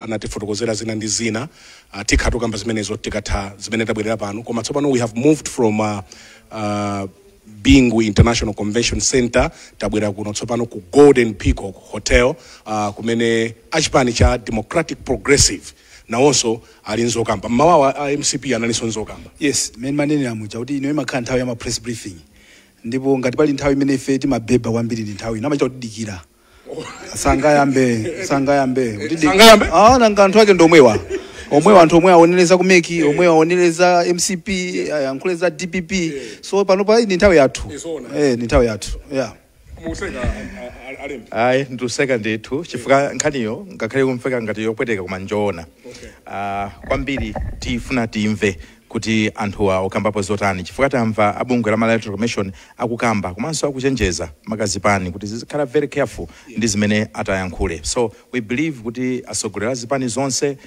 Anatifotokozera zina ndi zina. Tikha tukamba zimenezo tikatha zimene tabwerera pano. Koma tsopano we have moved from Bingu International Convention Center, tabwera kuno tsopano ku Golden Peacock Hotel, kumene achipani cha Democratic Progressive nawonso ali nzokamba. Mmawawa a MCP analinso nzokamba. Yes, mmene manenera muja kuti ino imakhala nthawi ya ma press briefing, ndipo ngati pali nthawi imene ife timabeba kwambiri ndi nthawi ino. Amachita kutidikira, sangayambe Sangayambe? Ah, nanga anthu ake ndomwewa omwewa, anthu omwe aonereza ku MEC, omwe aonereza MCP, ayankhule za DPP. So pano pa ndi nthawi yathu. Izona. Eh, ndi nthawi yathu, yeah. Museka, alembi? Ayi, ndikuseka ndithu chifukwa nkhaniyo ngakhale kumveka ngati yopweteka, koma njoona. Kwambiri tifuna timve kuti anthuwa okambapo zotani, chifukwa tamva abungwe la Malawi Electoral Commission akukamba komanso akuchenjeza makazipani kuti zizikhala very careful ndi zimene atayankhule. So we believe kuti atsogoleri a zipani zonse,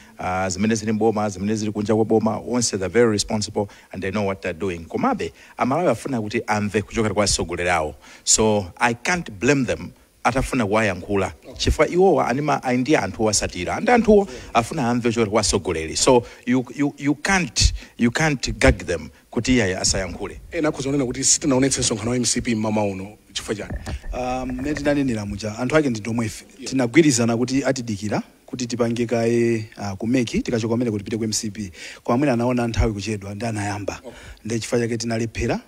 zimene zili mboma, zimene zili kunja kwa boma, onse they're very responsible and they know what they're doing. Komabe Amalawi afuna kuti amve kuchokera kwa atsogoleri awo, so I can't blame them atafuna kuwayankhula, chifukwa iwowa anima ali ndi anthu owasatira, and anthuwo afuna amve kuchokera kwa atsogoleri. So you can't gag them kuti iyayi, asayankhule. Ena akhoza kunena kuti sitinaonetse msonkhano wa MCP mmawa uno, chifukwa chani? Mmene tinanenera muja, anthu ake ndi ndomwefe. Tinagwirizana kuti atidikira kuti tipange kaye ku MEC, tikachoka kumene kuti tipite ku MCP. Koma amene anaona nthawi kuchedwa ndi anayamba, ndi chifukwa chake tinalephera.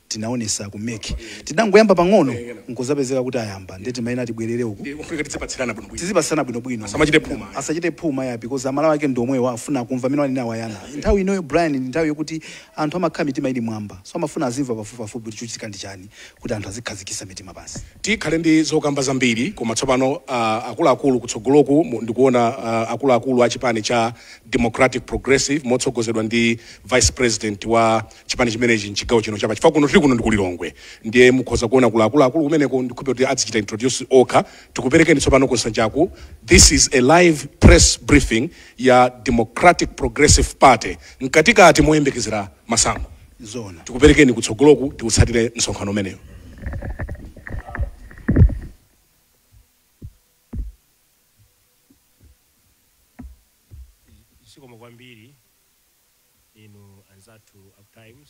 Tinaonesa ku MEC, tinangoyamba pang'ono, nkuzapezeka kuti ayamba, ndi timayena tibwerere uku. Kufunika tizipatsirana bwinobwino. Tizipatsana bwinobwino. Asamachite phuma. Asachite phuma ya, because Amalawi ake ndomwewa, afuna kumva amene wanena wayana. Nthawi inoyo, Brian, ndi nthawi yokuti anthu amakhala mitima ili mwamba, so amafuna azimva pafupipafupi kuti chochitika ndi chani, kuti anthu azikhazikisa mitima pansi. Tikhale ndi zokamba zambiri, koma tsopano akuluakulu kutsogoloku ndikuona akuluakulu a chipani cha Democratic Progressive motsogozedwa ndi vice president wa chipani chimenechi mchigawo chino chapa, chifukwa kuno tili kuno ndikulilongwe, ndiye mukhoza kuona kula akuluakulu kumeneko. Ndikhupe kuti azichita introduce okha. Tikuperekeni tsopano kusanjaku. This is a live press briefing ya Democratic Progressive Party mkatikati moyembekezera masankho. Zona. Tikuperekeni kutsogoloku, tikutsatire msonkhano umenewo. Zikomo kwambiri inu anzathu up Times,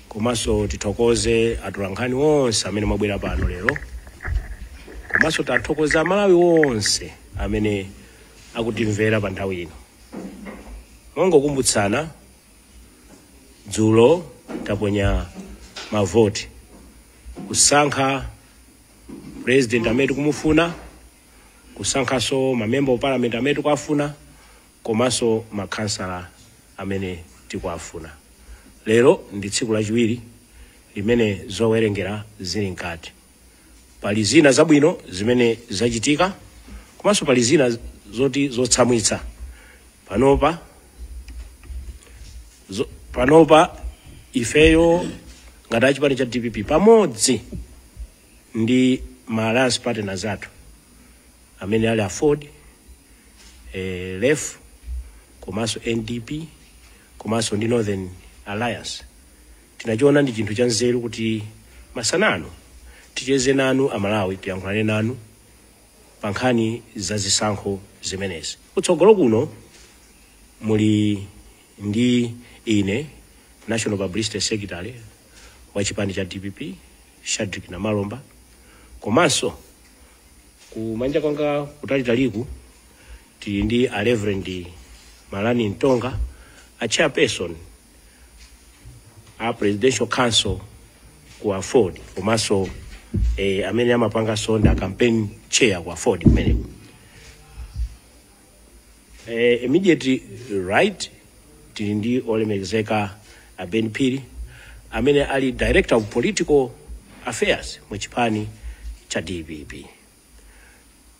komanso tithokoze atolankhani onse amene mwabwera pano lero, komanso tathokoza Amalawi onse amene akutimvera pa nthawi ino. Mongokumbutsana, dzulo taponya mavoti kusankha president amene tikumufuna, kusankhanso ma member of parliament amene tikuafuna, komanso makhansala amene tikuafuna. Lero ndi tsiku lachiwiri limene zowerengera zili mkati. Pali zina zabwino zimene zachitika, komanso pali zina zoti zotsamwitsa. Panopa ifeyo ngati achipani cha DPP pamodzi ndi ma alliance partners athu amene ali AFORD, LEF, komanso NDP, komanso ndi Northern Alliance, tinachiona ndi chinthu cha nzeru kuti masanano ticheze nanu Amalawi, tiyankhulane nanu pa nkhani za zisankho zimenezi. Kutsogolo kuno muli ndi ine, National Publicity Secretary wa chipani cha DPP, Shadrick Namalomba, komanso kumanja kwanga kutalitaliku tili ndi a Reverend Malani Mtonga, a chairperson a Presidential Council ku AFORD, komanso amene amapanganso nda campaign chair ku AFORD kumeneko. Immediately right tili ndi olemekezeka a Ben Phiri, amene ali Director of Political Affairs mu chipani cha DPP.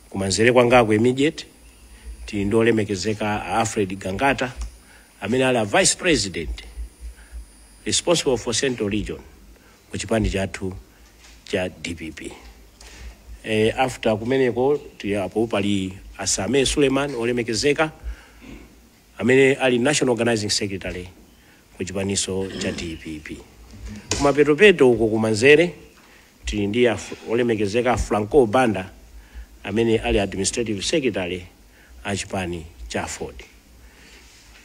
Kumanzere kwangako immediate tili ndi olemekezeka a Alfred Gangata, amene ali a Vice President responsible for Central Region mu chipani chathu cha DPP. After kumeneko tili apo pali Asame Suleiman, olemekezeka amene ali National Organizing Secretary ku chipaniso cha DPP. Kumapetopeto uko kumanzere tili ndi olemekezeka Franco Banda, amene ali Administrative Secretary a chipani cha Aford.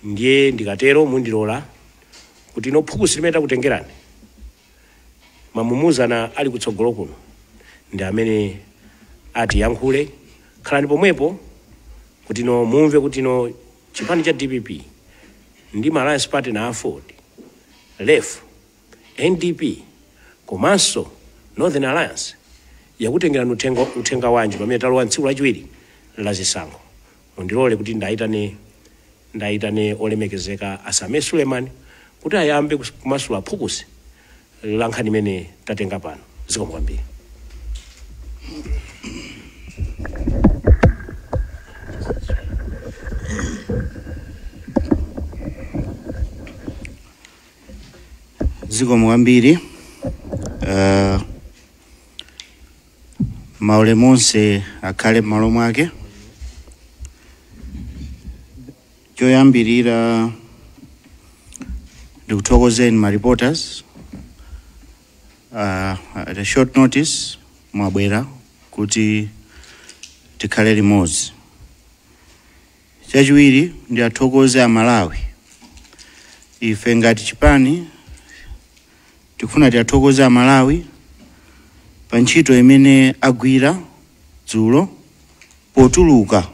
Ndiye ndikatero mundilola kuti ino phukusi limene takutengerani, mamumuzana ali kutsogolo kuno ndi amene atiyankhule. Khalani pomwepo kuti ino mumve kuti ino chipani cha DPP ndi ma alliance partner Aford, LEF, NDP komanso Northern Alliance yakutengerani uthenga wanji pamene talowa tsiku lachiwiri la zisankho. Mundilole kuti ndayitane olemekezeka a Sameer Suleman kuti ayambe kumasula phukusi la nkhani imene tatenga pano. Zikomo kwambiri. Zikomo kwambiri. Maulemu onse akhale m'malo mwake. Choyambirira ndikuthokozeni ma reporters, at a short notice mwabwera kuti tikhale limodzi. Chachiwiri ndi athokoze a Malawi. Ife ngati chipani tikufuna tiathokoze a Malawi pa ntchito imene agwira dzulo potuluka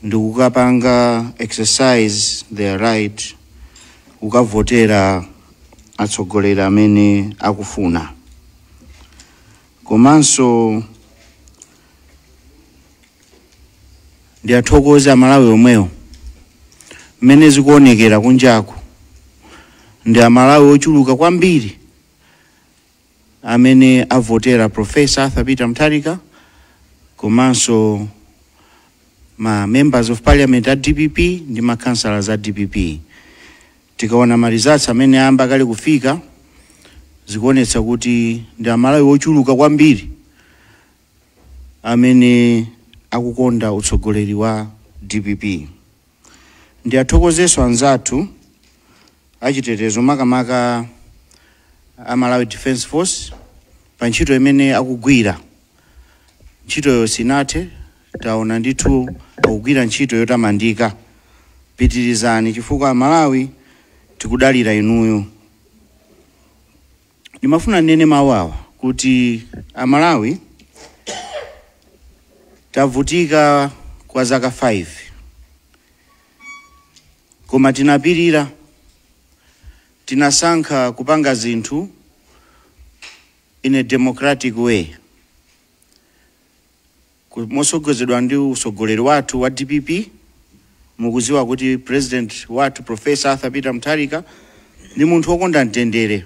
ndikukapanga exercise their right kukavotera atsogoleri amene akufuna. Komanso ndi athokoze a Malawi omwewo mmene zikuonekera kunjaku ndi Amalawi ochuluka kwambiri amene avotera Professor Arthur Peter Mutharika komanso ma members of parliament a DPP ndi ma councillors a DPP. Tikaona ma results amene ayamba kale kufika zikuonetsa kuti ndi Amalawi ochuluka kwambiri amene akukonda utsogoleri wa DPP. Ndi athokozenso anzathu achitetezo makamaka a Malawi Defence Force pa ntchito imene akugwira. Ntchitoyo sinathe, taona ndithu akugwira ntchito yotamandika. Pitirizani chifukwa Malawi tikudalira inuyo. Ndimafuna ndinene mawu awa kuti Amalawi tavutika kwa zaka 5 koma tinapirira, tinasankha kupanga zinthu in a democratic way mosogozedwa ndi usogoleri wathu wa DPP. Mukuziwa kuti president wathu Professor Arthur Peter Mutharika ndi munthu wokonda mtendere.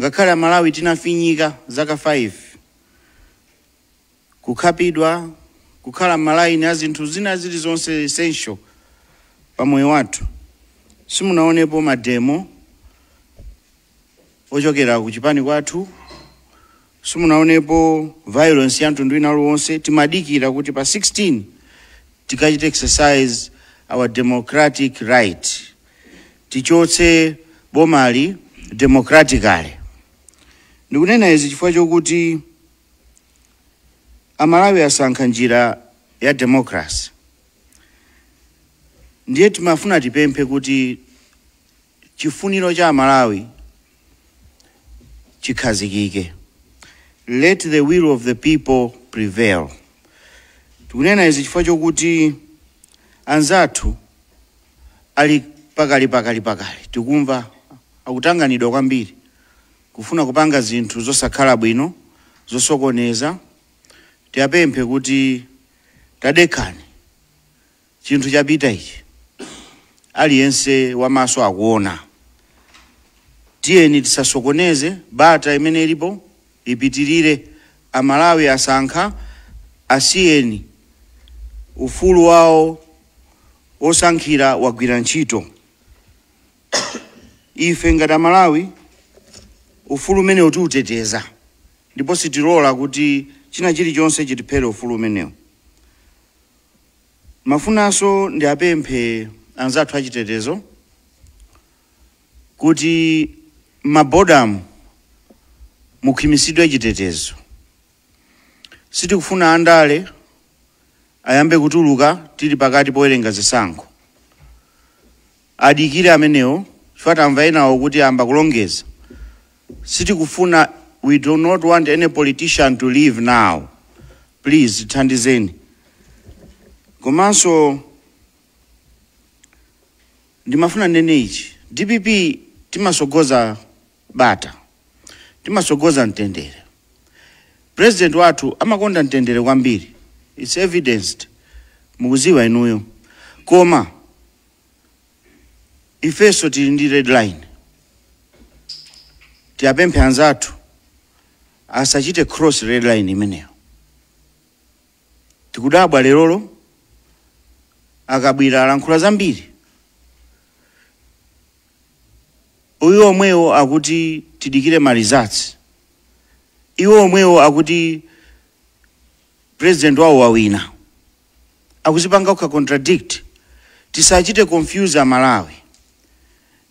Ngakhale Amalawi tinafinyika zaka 5 kukhapidwa, kukhala m'malaini a zinthu zina zilizonse essential pa moyo wathu, simunaonepo mademo ochokera ku chipani kwathu, simunaonepo violence ya mtundu wina uliwonse. Timadikira kuti pa 16 tikachite exercise our democratic right, tichotse bomali democratically. Ndikunena izi chifukwa chokuti Amalawi asankha njira ya democracy, ndiye timafuna tipemphe kuti chifuniro cha Amalawi chikhazikike. Let the will of the people prevail. Tikunena izi chifukwa chokuti anzathu ali pakali pakali pakali, tikumva akutanganidwa kwambiri kufuna kupanga zinthu zosakhala bwino, zosokoneza. Tiyapemphe kuti tadekhani, chinthu chapita ichi, aliyense wamaso akuona. Tiyeni tisasokoneze, bata imene ilipo ipitirire. Amalawi asankha, asiyeni ufulu wawo osankhira wagwira ntchito. Ife ngati Amalawi ufulu umene utiuteteza, ndipo sitilola kuti china chilichonse chitiphere ufulu umenewo. Mafunanso ndi apemphe anzathu achitetezo kuti mabodamu mukhimisidwe chitetezo. Sitikufuna andale Ayambe kutuluka tili pakati powerenga zisankho. Adikire amenewo, chifukwa tamva enawo kuti amba kulongeza. Sitikufuna, we do not want any politician to leave now. Please, thandizeni. Komanso ndimafuna nene ichi: DPP timasogoza bata, timasogoza mtendere. President wathu amakonda mtendere kwambiri, it's evidenced, mukuziwa inuyo. Koma ifenso tili ndi red line. Tiyapemphe anzathu asachite cross red line imeneyo. Tikudabwa lerolo akabwira alankhula zambiri. Uyu omwewo akuti tidikire ma results, iwo omwewo akuti president wawo wawina, akuzipanga kukha contradict. Tisachite confuse Amalawi.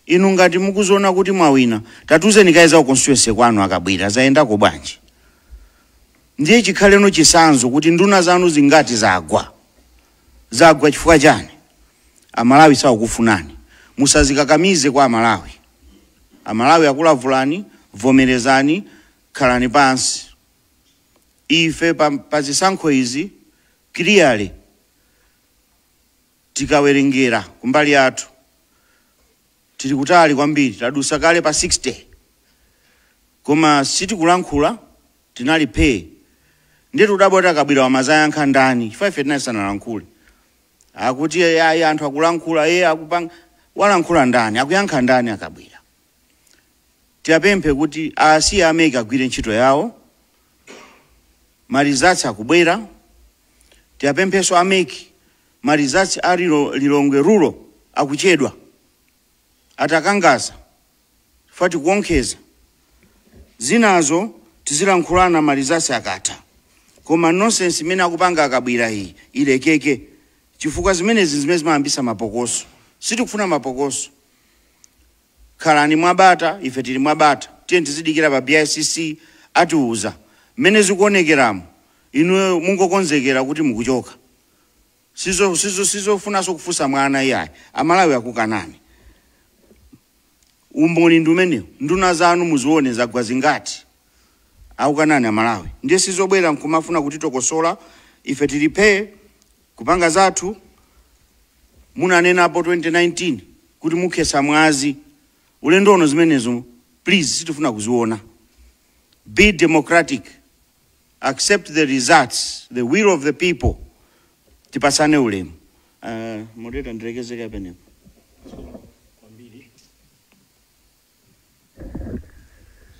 Inu ngati mukuziona kuti mwawina, tatiuzeni kaye za constituency kwanu, akabwira zayendako bwanji? Ndiye chikhaleno chisanzo kuti nduna zanu zingati zagwa, zagwa chifukwa chani? Amalawi sakukufunani, musazikakamize kwa Amalawi. Amalawi akulavulani, vomerezani, khalani pansi. Ife pa zisankho izi, clearly tikawerengera kumbali yathu tili kutali kwambiri, tadusa kale pa 60, koma sitikulankhula, tinali phee. Ndiye tikudabwa kuti akabwera wamazayankha ndani, chifukwa ife tinali sanalankhule. Akuti ayi, anthu akulankhula, iye akupanga, walankhula ndani? Akuyankha ndani akabwera? Tiyapemphe kuti asiye a MEC agwire ntchito yawo, ma results akubwera. Tiyapemphenso a MEC, ma results a Lilongwe Rural akuchedwa, atakangaza fati kuonkheza zinazo, tizilankhulana ma results akatha. Koma nonsense imene akupanga akabwira iyi ilekeke, chifukwa zimenezi zimene zimayambisa mapokoso. Sitikufuna mapokoso. Khalani mwabata, ife tili mwabata. Tiye tizidikira pa BICC, atiuza mmene zikuonekeramo. Inu mungokonzekera kuti mukuchoka. Sizo sizo sizofunanso kufunsa mwana iyayi. Amalawi akukanani, umboni ndi umenewu. Nduna zanu muzione zagwa zingati. Akukanani Amalawi. Ndiye sizobwera nkumafuna kutitokosola. Ife tilipe kupanga zathu. Munanenapo 2019 kuti mukhesa mwazi ulendo uno. Zimenezo please sitifuna kuziona. Be democratic, accept the results, the will of the people. Tipasane ulemu. Moderator, ndilekezeka penepo. Kwambiri,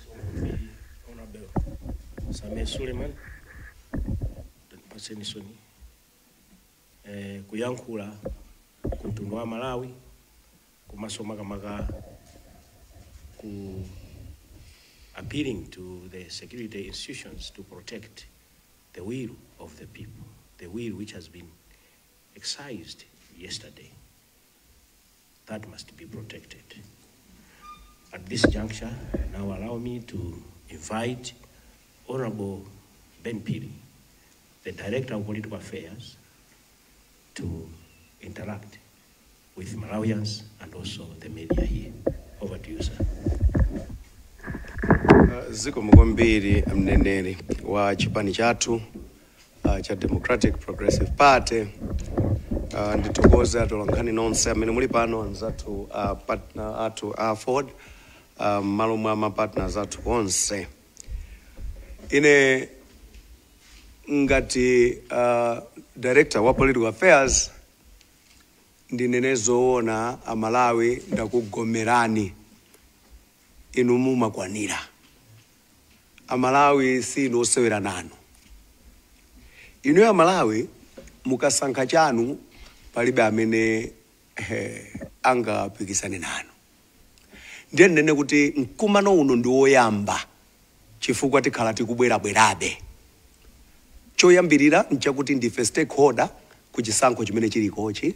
kwambiri, Honorable Sameer Suleman. Paseni soni kuyankhula ku mtundu wa Malawi, komanso makamaka ku appealing to the security institutions to protect the will of the people, the will which has been excised yesterday. That must be protected. At this juncture, now allow me to invite Honorable Ben Phiri, the Director of Political Affairs, to interact with Malawians and also the media here. Over to you, sir. Zikomo kwambiri, mneneri wa chipani chathu cha Democratic Progressive Party. Ndithokoze atolankhani nonse amene muli pano, anzathu, partner athu a Ford, m'malo mwa ma partners athu onse. Ine ngati Director wa Political Affairs ndinene zoona: Amalawi, ndakugomerani, inu mumakwanira. Amalawi si inu osewera nanu. Inuyo Amalawi mukasankha chanu, palibe amene angapikisane nanu. Ndiye ndinene kuti mkumano uno ndi woyamba, chifukwa tikhala tikubwerabwerabe. Choyambirira nchakuti ndife stakeholder ku chisankho chimene chilikochi,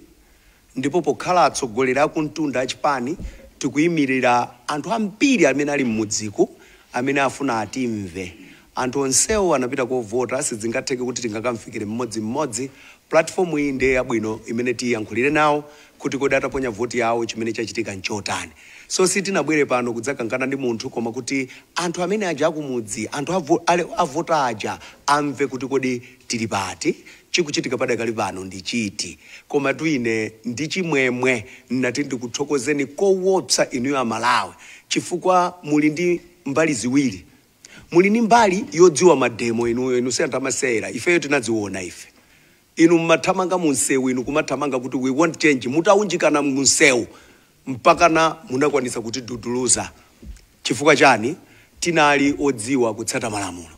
ndipo pokhala atsogoleri akumtunda achipani tikuyimirira anthu ambiri amene ali m'mudziku amene afuna atimve. Anthu onsewo anapita kovota, sizingatheke kuti tingakamfikire mmodzimmodzi. Platform iyi ndiye yabwino imene tiyankhulire nawo kuti kodi ataponya voti yawo chimene chachitika nchotani. So sitinabwere pano kudzakangana ndi munthu, koma kuti anthu amene aja akumudzi, anthu avota aja amve kuti kodi tili pati, chikuchitika padakali pano ndi chiti. Koma twine ndi chimwemwe nati ndikuthokozeni koopsa inuyo Amalawi, chifukwa muli ndi mbali ziwiri. Muli ndi mbali yodziwa mademo inuyo, inu si anthu amasewera, ifeyo tinadziona ife. Inu mmathamanga munsewu, inu kumathamanga kuti "We want change", mutaunjikana munsewu mpakana munakwanisa kutiduduluza. Chifukwa chani? Tinali odziwa kutsata malamulo.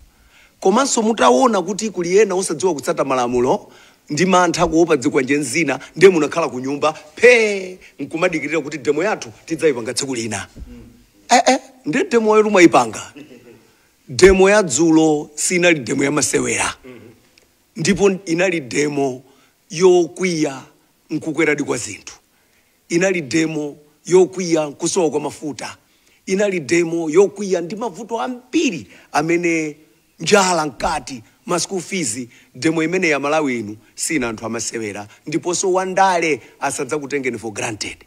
Komanso mutaona kuti kuli ena osadziwa kutsata malamulo ndi mantha kuopa dzikwanje nzina, ndiye munakhala ku nyumba phee nkumadikirira kuti demo yathu tidzayipanga tsiku lina. Ndiye demo yotu mwayipanga. Demo ya dzulo sinali demo ya masewera, ndipo inali demo yokwiya nkukweradi kwa zinthu, inali demo yokwiya nkusowa kwa mafuta, inali demo yokwiya ndi mavuto ambiri amene njala mkati, ma school fees. Demo imene ya Malawi inu sina anthu amasewera, ndiponso wandale asadzakutengeni for granted.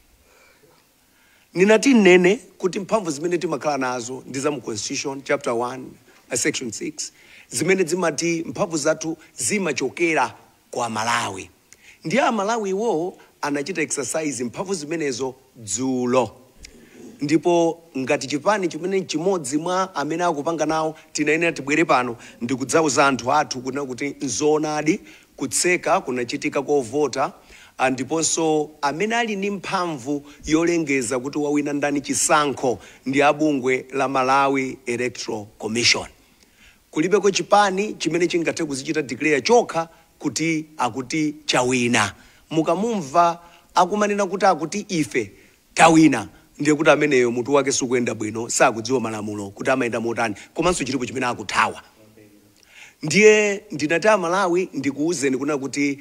Ninati nnene kuti mphamvu zimene timakhala nazo ndi za mu Constitution chapter 1, section 6, zimene zimati mphamvu zathu zimachokera kwa Malawi. Ndiye Amalawi iwowo anachita exercise mphamvu zimenezo dzulo, ndipo ngati chipani chimene chimodzi mwa amene akupanga nawo, tinayenera tibwere pano ndikudzauza anthu athu kunena kuti nzoonadi, kutseka kunachitika kovota, ndiponso amene ali ndi mphamvu yolengeza kuti wawina ndani chisankho ndi abungwe la Malawi Electoral Commission. Kulibeko chipani chimene chingathe kuzichita declare chokha kuti akuti chawina. Mukamumva akumanena kuti akuti ife tawina, ndiye kuti ameneyo mutu wake sukuyenda bwino, sakudziwa malamulo kuti amayenda motani, komanso chilipo chimene akuthawa. Ndiye ndinati Amalawi ndikuwuzeni kunena kuti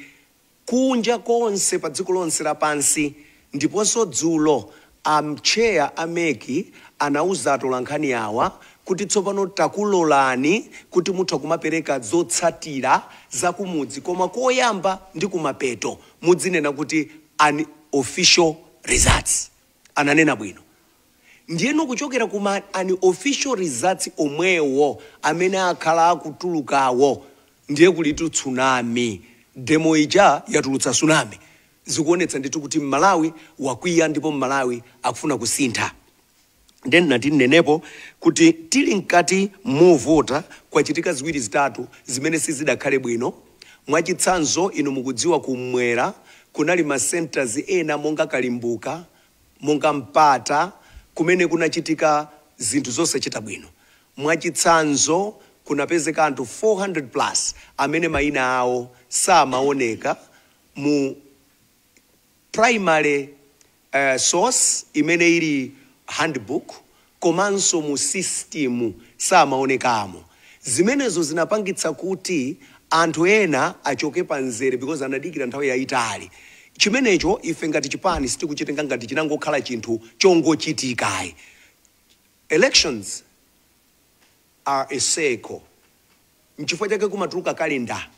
kunja konse pa dziko lonse lapansi, ndiponso dzulo amcheya a MEC anauza atolankhani awa kuti tsopano takulolani kuti mutha kumapereka zotsatira zakumudzi, koma koyamba ndi kumapeto mudzinena kuti unofficial results. Ananena bwino. Ndiyeno kuchokera kuma unofficial results omwewo amene akhala akutulukawo, ndiye kulitu tsunami. Demo ija yatulutsa tsunami. Zikuonetsa ndithu kuti Mmalawi wakwiya ndipo Mmalawi akufuna kusintha. Then nati nenepo kuti tili mkati movota kwachitika ziwiri zitatu zimene sizidakhale bwino. Mwachitsanzo, inu mukudziwa kumwera kunali ma centers ena monga Kalimbuka, monga Mpata, kumene kunachitika zinthu zosachita bwino. Mwachitsanzo, kunapezeka anthu 400 plus amene mayina awo samaoneka mu primary source imene ili handbook, komanso mu system samaonekamo. Zimenezo zinapangitsa kuti anthu ena achoke panzere because anadikira nthawi yayitali. Chimenecho ife ngati chipani sitikuchitenga ngati chinangokhala chinthu chongochitikayi. Elections are a cycle. Nchifukwa chake kumatuluka kalenda,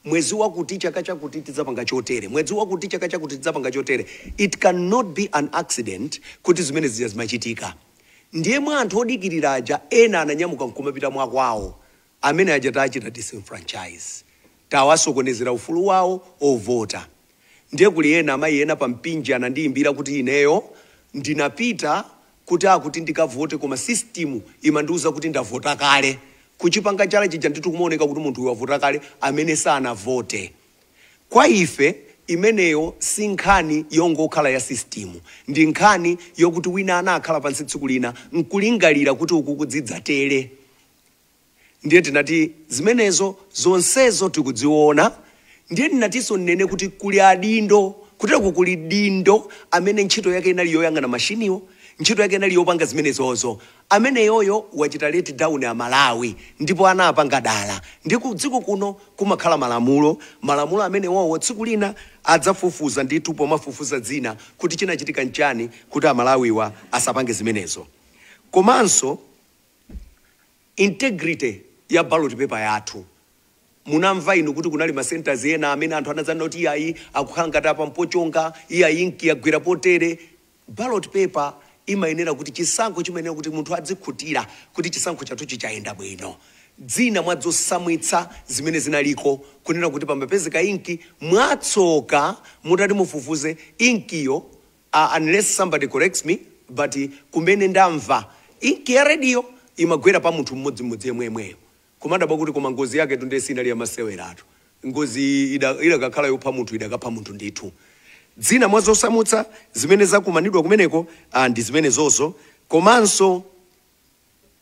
mwezi wakuti chaka chakuti tidzapanga chotere, mwezi wakuti chaka chakuti tidzapanga chotere. It cannot be an accident kuti zimene zija zimachitika. Ndiye mwa anthu odikirira aja, ena ananyamuka nkumapita mwakwawo. Amene aja tachita disenfranchise, tawasokonezera ufulu wawo ovota. Ndiye kuli ena amayi ena pa Mpinji anandiyimbira kuti ineyo ndinapita kuti akuti ndikavote, koma system imandiuza kuti ndavota kale. Kuchipanga chala chija ndithu kumaoneka kuti munthu uyu wavota kale amene sanavote. Kwa ife imeneyo si nkhani yongokhala ya system, ndi nkhani yokuti wina anakhala pansi tsiku lina nkulingalira kuti uku kudzidzatere. Ndiye tinati zimenezo zonsezo tikudziona. Ndiye ndinatinso nnene kuti kuli adindo, kutereko kuli dindo amene ntchito yake inali yoyang'ana mashiniwo, ntchito yake inali yopanga zimenezozo. Ameneyoyo wachita let down Amalawi ndipo anapanga dala. Ndi ku dziko kuno kumakhala malamulo. Malamulo amenewowo tsiku lina adzafufuza ndithu, pomafufuza dzina kuti chinachitika nchani kuti Amalawiwa asapange zimenezo. Komanso integrity ya ballot paper yathu, Munamva inu kuti kunali ma centers ena amene anthu anadzanena kuti iyayi, akukhala ngati apa mpochonga, iyayi, inki yagwira potere. Ballot paper imayenera kuti, chisankho chimayenera kuti munthu adzikhutira kuti chisankho chathu chichayenda bwino. Dzina mwadzosamwitsa zimene zinaliko, kunena kuti pamapezeka inki mwatsoka, mutati mufufuze inkiyo, unless somebody corrects me, but kumene ndamva, inki ya red yo imagwera pa munthu mmodzimmodzi yemwemweyo. Kumadabwa kuti koma ngozi yake tunde sinali yamaseweratu. Ngozi idakakhala yopha munthu, idakapha munthu ndithu. Dzina mwa zosamutsa zimene zakumanidwa kumeneko ndi zimene zozo. Komanso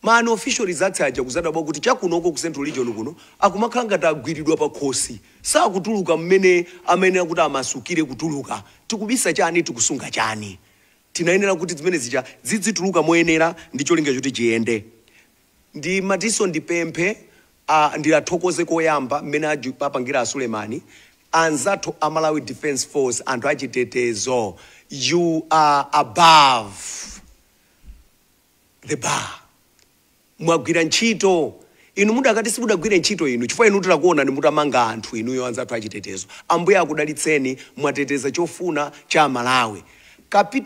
ma unofficial results aja, kuzadabwa kuti chakunoko ku Central Region kuno akumakhala ngati agwiridwa pa khosi, sakutuluka mmene amene akuti amasukire kutuluka. Tikubisa chani? Tikusunga chani? Tinayenera kuti zimene zija zidzituluka moyenera ndi cholinga choti chiyende. Ndi matiso ndipemphe, ndilathokoze koyamba mmene apangira Asulemani, anzathu a Malawi Defense Force, anthu achitetezo, you are above the bar. Mwagwira ntchito inu. Mudakati simudagwire ntchito inu, chifukwa inu titakuonani mutamanga anthu inuyo. Anzathu achitetezo, Ambuye akudalitseni. Mwateteza chofuna cha Malawi.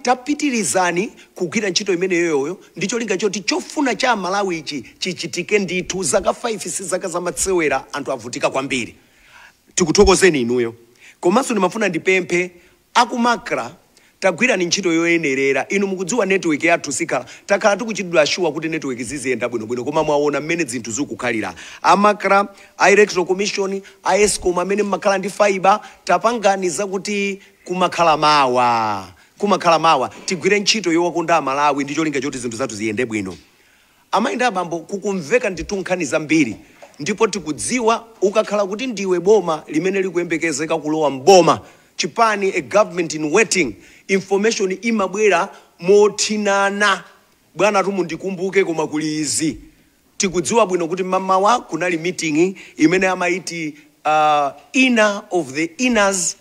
Tapitirizani kugwira ntchito imeneyoyo ndi cholinga choti chofuna cha Malawi ichi chichitike ndithu. Zaka 5 si zaka zamatsewera, anthu avutika kwambiri. Tikuthokozeni inuyo. Komanso ndimafuna ndipemphe aku MACRA, tagwirani ntchito yoyenerera. Inu mukudziwa network yathu sikhala, takhala tikuchitidwa assure kuti network ziziyenda bwinobwino, koma mwaona mmene zinthu zikukhalira. A MACRA, a Electoral Commission, a ESCOM amene mmakhala ndi fiber, tapangani zakuti kumakhala mawa, kumakhala mawa. Tigwire ntchito yowakonda Amalawi ndi cholinga choti zinthu zathu ziyende bwino. Amayi ndi abambo, kukumveka ndithu nkhani zambiri, ndipo tikudziwa ukakhala kuti ndiwe boma limene likuyembekezeka kulowa mboma, chipani, a government in waiting, information imabwera mothinana. Bwana, tumundikumbuke, koma kuli izi. Tikudziwa bwino kuti mamawa kunali meeting imene amaiti inner of the inners,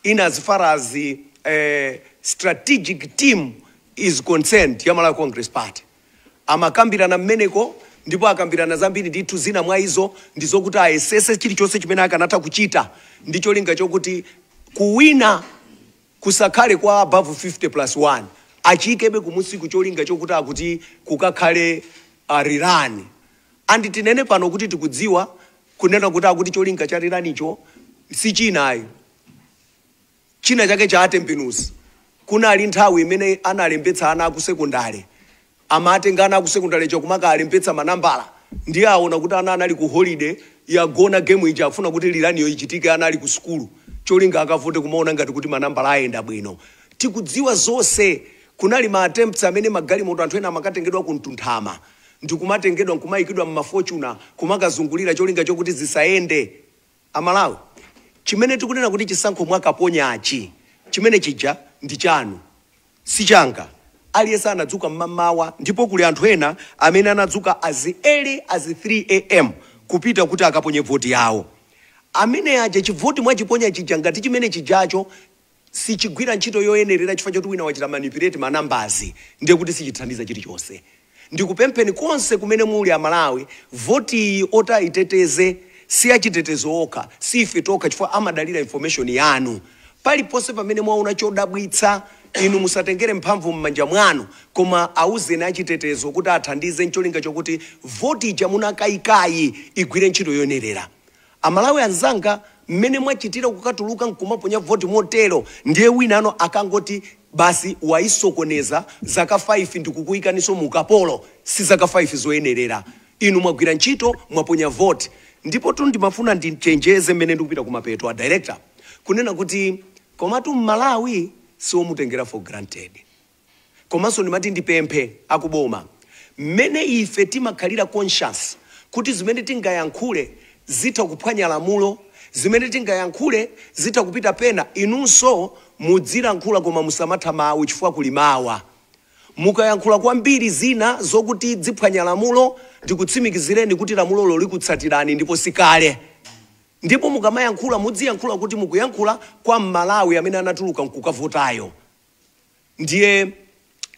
in as far as the strategic team is concerned ya Malawi Congress Party. Amakambirana mmeneko ndipo akambirana zambiri ndithu. Zina mwa izo ndizokuti ayesese chilichonse chimene akanatha kuchita ndi cholinga chokuti kuwina kusakhale kwa above 50 plus 1, achiyikebe kumusiku, cholinga chokuti akuti kukakhale rerun. And tinene pano kuti tikudziwa kunena kuti akuti cholinga cha rerun icho si chinayi, china chake cha atembenuzi. Kunali nthawi imene analembetsa ana akusekondale, amatenga ana akusekondale chakumaka alembetsa manambala, ndiye aona kuti ana anali ku holiday, yagona game ija, afuna kuti rerun yo ichitike ana ali ku sukulu, cholinga akavote, kumaona ngati kuti manambala ayenda bwino. Tikudziwa zonse. Kunali ma attempts amene magalimoto anthu ena amakatengedwa ku Mtunthama, ndikumatengedwa nkumayikidwa mma Fortuner, kumakazungulira, cholinga chokuti zisayende. Amalawi, chimene tikunena kuti chisankho mwakaponyachi, chimene chija ndi chanu, si changa. Aliyense anadzuka mmamawa, ndipo kuli anthu ena amene anadzuka as early as 3 a.m. kupita kuti akaponye voti yawo. Amene aja chivoti mwachiponya chija, ngati chimene chijacho sichigwira ntchito yoyenerera chifukwa choti wina wachita manipulate ma numbers, ndiye kuti sichithandiza chilichonse. Ndikupempheni konse kumene muli Amalawi, voti iyi otayiteteze si achitetezo okha, si ife tokha, chifukwa amadalira information yanu. Paliponse pamene mwaona chodabwitsa, inu musatengere mphamvu m'manja mwanu, koma auzeni achitetezo kuti athandize ncholinga chokuti voti ija munakayikayi igwire ntchito yoyenerera. Amalawi anzanga, mmene mwachitira kukatuluka nkumaponya voti motero, ndiye wina ano akangoti basi wayisokoneza, zaka 5 ndikukuyikaninso mu ukapolo, si zaka 5 zoyenerera. Inu mwagwira ntchito, mwaponya voti. Ndipo tu ndimafuna ndichenjeze mmene ndikupita kumapeto, a director, kunena kuti komatu Mmalawi siwomutengera for granted. Komanso ndimati ndipemphe akuboma, mmene ife timakhalira conscious kuti zimene tingayankhule zitha kuphwanya lamulo, zimene tingayankhule zitha kupita pena, inunso mudzilankhula, koma musamatha mawu, chifukwa kuli mawa. Mukayankhula kwambiri zina zokuti ziphwanya lamulo, ndikutsimikizireni kuti lamulolo likutsatirani, ndipo sikale. Ndipo mukamayankhula, mudziyankhula kuti mukuyankhula kwa Mmalawi amene anatuluka nkukavotayo. Ndiye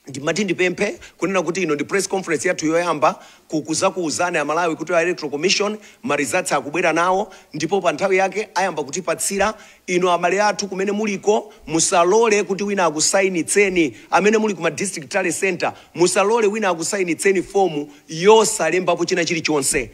Ndimati ndipemphe kunena kuti ino ndi press conference yathu yoyamba kukuzakuuzani Amalawi kuti a Electoral Commission ma results akubwera nawo, ndipo pa nthawi yake ayamba kutipatsira. Ino abale athu kumene muliko, musalole kuti wina akusayinitseni. Amene muli kuma district tally center, musalole wina akusayinitseni fomu yosalembapo china chilichonse.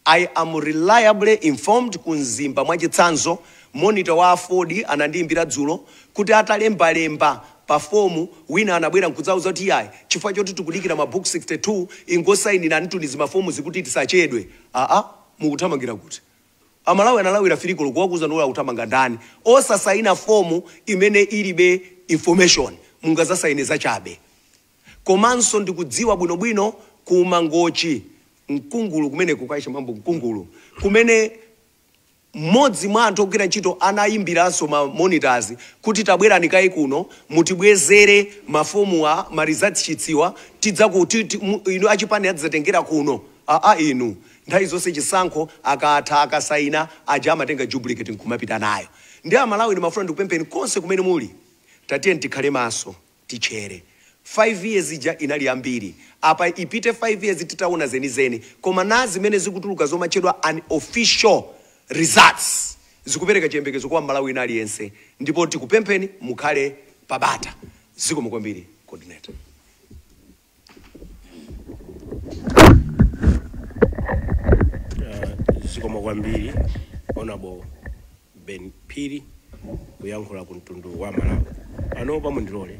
I am reliably informed, ku Mzimba mwachitsanzo, monitor wa AFORD anandiyimbira dzulo kuti atalembalemba pa fomu, wina anabwera nkudzauza kuti yayi, chifukwa choti tikudikira ma book 62, ingosayinira ntunizi mafomu zikuti tisachedwe. Aa, mukuthamangira kuti? Amalawi analawira firikolo kuwakuza ndiwo akuthamanga ndani? Osasayina fomu imene ilibe information, mungazasayine zachabe. Komanso ndikudziwa bwinobwino ku Mangochi, Mkungulu, kumeneko kwaisha mambo Mkungulu, kumene mmodzi mwa anthu ogwira ntchito anayimbiranso ma monitors kuti tabwerani kayi kuno mutibwezere mafomu a ma results chitsiwa tidzaku inu achipani adzatengera kuno. Aa, inu nthawi zonse chisankho akatha, akasayina aja amatenga duplicate nkumapita nayo. Ndi Amalawi, ndimafuna ndikupempheni konse kumene muli, tatiye tikhale maso, tichere. 5 years ija inali yambiri, apa ipite 5 years titaona zenizeni. Koma na zimene zikutuluka zomatchedwa unofficial results zikupereka chiyembekezo kwa Malawi ina aliyense, ndipo tikupempheni mukhale pabata. Zikomo kwambiri, coordinator. Zikomo kwambiri, Honorable Ben Phiri, kuyankhula ku mtundu wa Malawi. Panopa mundilole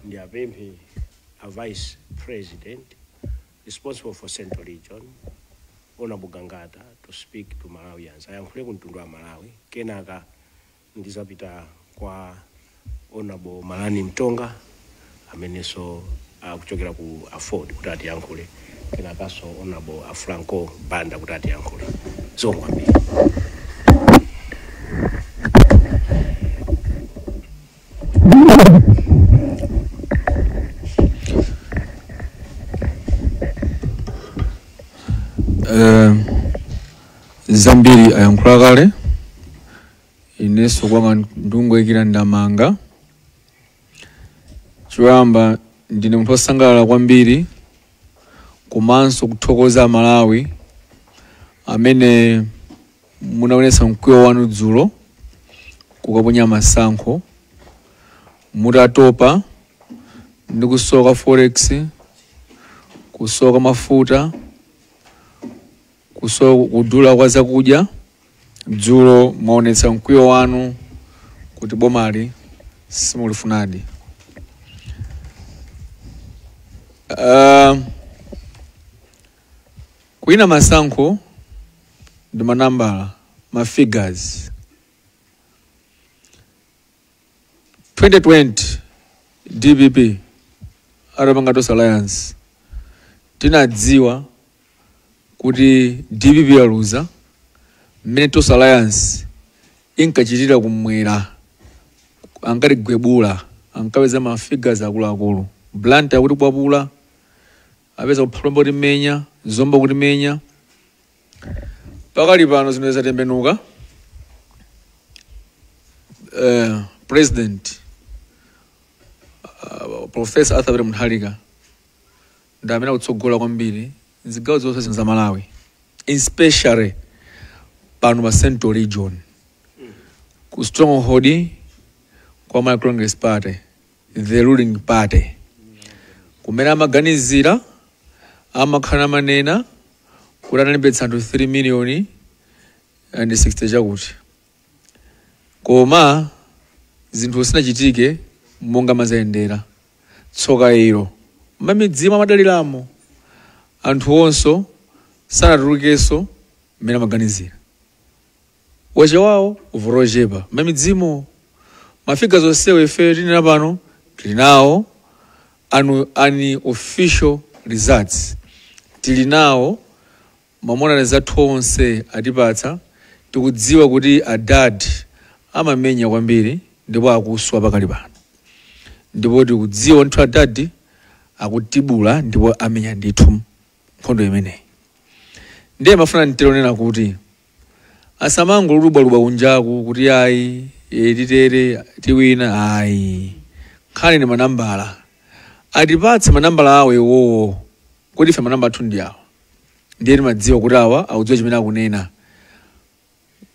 ndiapemphe a Vice President responsible for Central Region, Honorable Gangata, to speak to Malawians, ayankhule ku mtundu wa Malawi. Kenaka ndizapita kwa Honorable Malani Mtonga amenenso akuchokera ku AFORD kuti atiyankhule, kenakanso Honorable Afranco Banda kuti atiyankhule. Zikomo kwambiri. Zambiri ayankhula kale, inenso kwanga ndungoyikira ndamanga. Choyamba, ndine munthu wosangalala kwambiri komanso kuthokoza Malawi amene munaonetsa mkwiyo wanu dzulo kukaponya masankho, mutatopa ndi kusoka forex, kusoka mafuta, kusoka kudula kwa zakudya. Dzulo mwaonetsa mkwiyo wanu kuti bomali simulifunadi. Kuina masankho ndi manambala, ma figures. 2020 DPP atapanga Tonse Alliance, tinadziwa kuti DPP yaluza mmene Tonse Alliance inkachitira kumwera, ankatigwebula, ankapeza ma figures akuluakulu. Blantyre akuti kwapula, apeza kuphalombe kuti menya, Zomba kuti menya. Pakali pano zinthu zatembenuka. President Professor Arthur Peter Mutharika ndi amene akutsogola kwambiri mzigawo zonse za Malawi, especially pano pa Central Region, ku stronghold kwa Malawi Congress Party, the ruling party, kumene amaganizira amakhala manena kuti analembetsa anthu 3 million and 60 chakuti, koma zinthu zinachitike monga mazayendera. Tsoka ilo, mamidzimu amadaliramo anthu onso sanatulukenso mmene amaganizira, wachewawo uvorochepa mamidzimu. Ma figures onsewo ife tinena pano tili nawo anu unofficial results, tili nawo ma monitors athu onse atipatsa. Tikudziwa kuti adad amamenya kwambiri ndipo akuswa pakali pano, ndipo tikudziwa ndithu adad akutibula ndipo amenya ndithu nkhondo imeneyi. Ndiye mafuna nditero nena kuti asamangolubwalubwa kunjaku kuti ayi, titere tiwina. Ayi, nkhani ni manambala. Atipatse manambala awo iwowo kuti ife manamba athu ndi awa, ndiye timadziwa kuti awa akudziwa chimene akunena.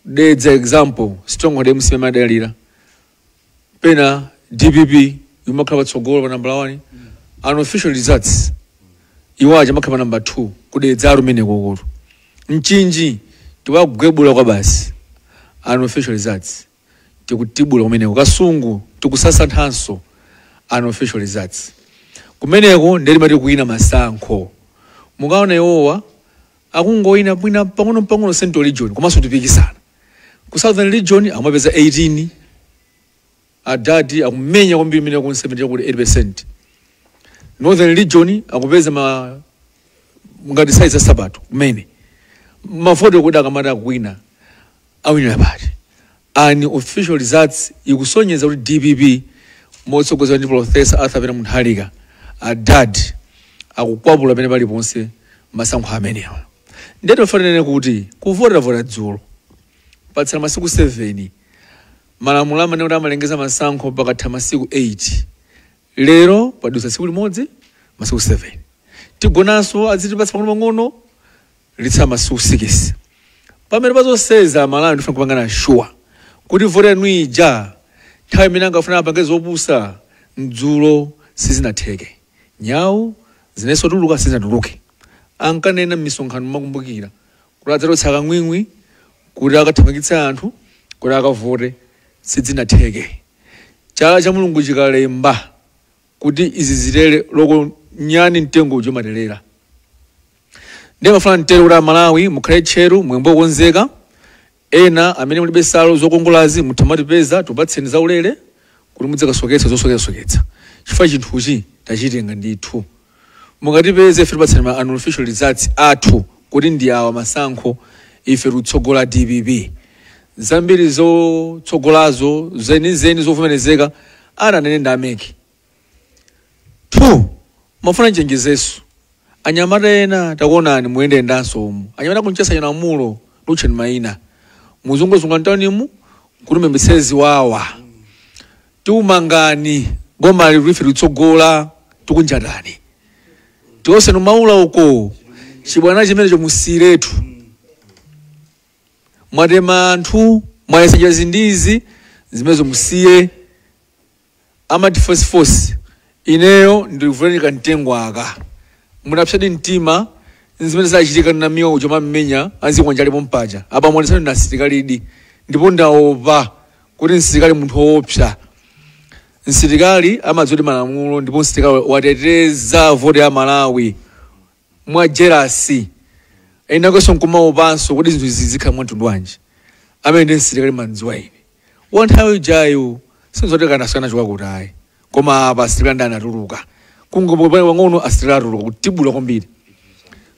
Dedza example, stronghold MCP amadalira, pena DPP imakhala patsogolo pa nambala 1, unofficial results iwo aja amakhala pa namba 2 kudedza alumene kokoto. Mchinji tiwagwebula kwa basi, unofficial results tikutibula kumeneko. Kasungu tikusasanthanso unofficial results kumeneko, ndiye timati kuwina masankho. Mukaona iwowa akungoyina bwina pang'ono pang'ono Central Region, komanso tipikisana ku Southern Region, amapeza 18, adadi akumenya kwambiri imene ku 70 kuti 8. Northern Region akupeza ma ngati size sabato kumene mafoto kuti akamati akuwina awinira pati. Unofficial results ikusonyeza kuti DPP motsogozedwa ndi Professor Arthur Peter Mutharika, adad akukwapula pene paliponse masankho amenewa. Ndiye tofanene kuti kuvotavota dzulo, patsala masiku 7. Malamulo amene kuti amalengeza masankho pakatha masiku 8, lero padusa tsiku limodzi, masiku 7, tigonanso azitipatsa pang'ono-pang'ono, litsala masiku 6. Pamene pazoseza Malawi, ndifuna kupangana sure kuti voti yanu ija, nthawi imene angafuna apange zopusa mdzulo sizinatheke. Nyawu zinenso tuluka sizinatuluke. Ankanena m'misonkhano, makumbukira, kuti adzatotsa kang'wing'wi kuti akathamangitse anthu kuti akavote. Sizinatheke. Chala cha Mulungu chikalemba kuti izi zitere, loko nyani mtengo ujo materera. Ndiye mafuna mtere kuti Amalawi mukhale tcheru, mwembo okonzeka. Ena amene mulibe salo zokongolazi, muthamatipeza tupatseni zaulere kuti mudzikasoketsa zosoketsasoketsa, chifukwa chinthuchi tachitenga ndithu. Mukatipeze ife, tipatseni ma unofficial results athu kuti ndi awa masankho, ife tikutsogola DPP. Zambiri zotsogolazo zenizeni zovomerezeka ananene ndi a MEC. 2 mafuna nchenjezeso anyamata ena, takuonani muyendeyendanso umu, anyamata kunchesa chinamulo lutcheni mayina, muzunguzunga mtaunimu kuti muyambitse ziwawa. Tiumangani boma life, litsogola, tikunjatani tionse numaula uko. Chibwana chimenecho musiretu. Mwatema anthu, mwayesa njira zindizi zimenezo, musiye. Amati force force, ineyo ndikuvulenika mtengo aka munapsadi mtima zimene zachitika namiwa ucho mammenya anzikwanjalipo mpaja apa mwanisani na asilikali. Ndipo ndaopa kuti msilikali munthu woopsa, msilikali amadziwa malamulo, ndipo msilikali wateteza voti ya Malawi. Mwa jealousy enakonso nkumaopanso kuti zinthu izi zikhala mwamtundu wanji. Amene ndi msilikali mandziwa ine wa nthawi ijayo, sinzoti kana asiyana choka kuti ayi, koma apa asilikali ndi anatuluka kungopane pang'ono, asilikali atuluka kutibula kwambiri.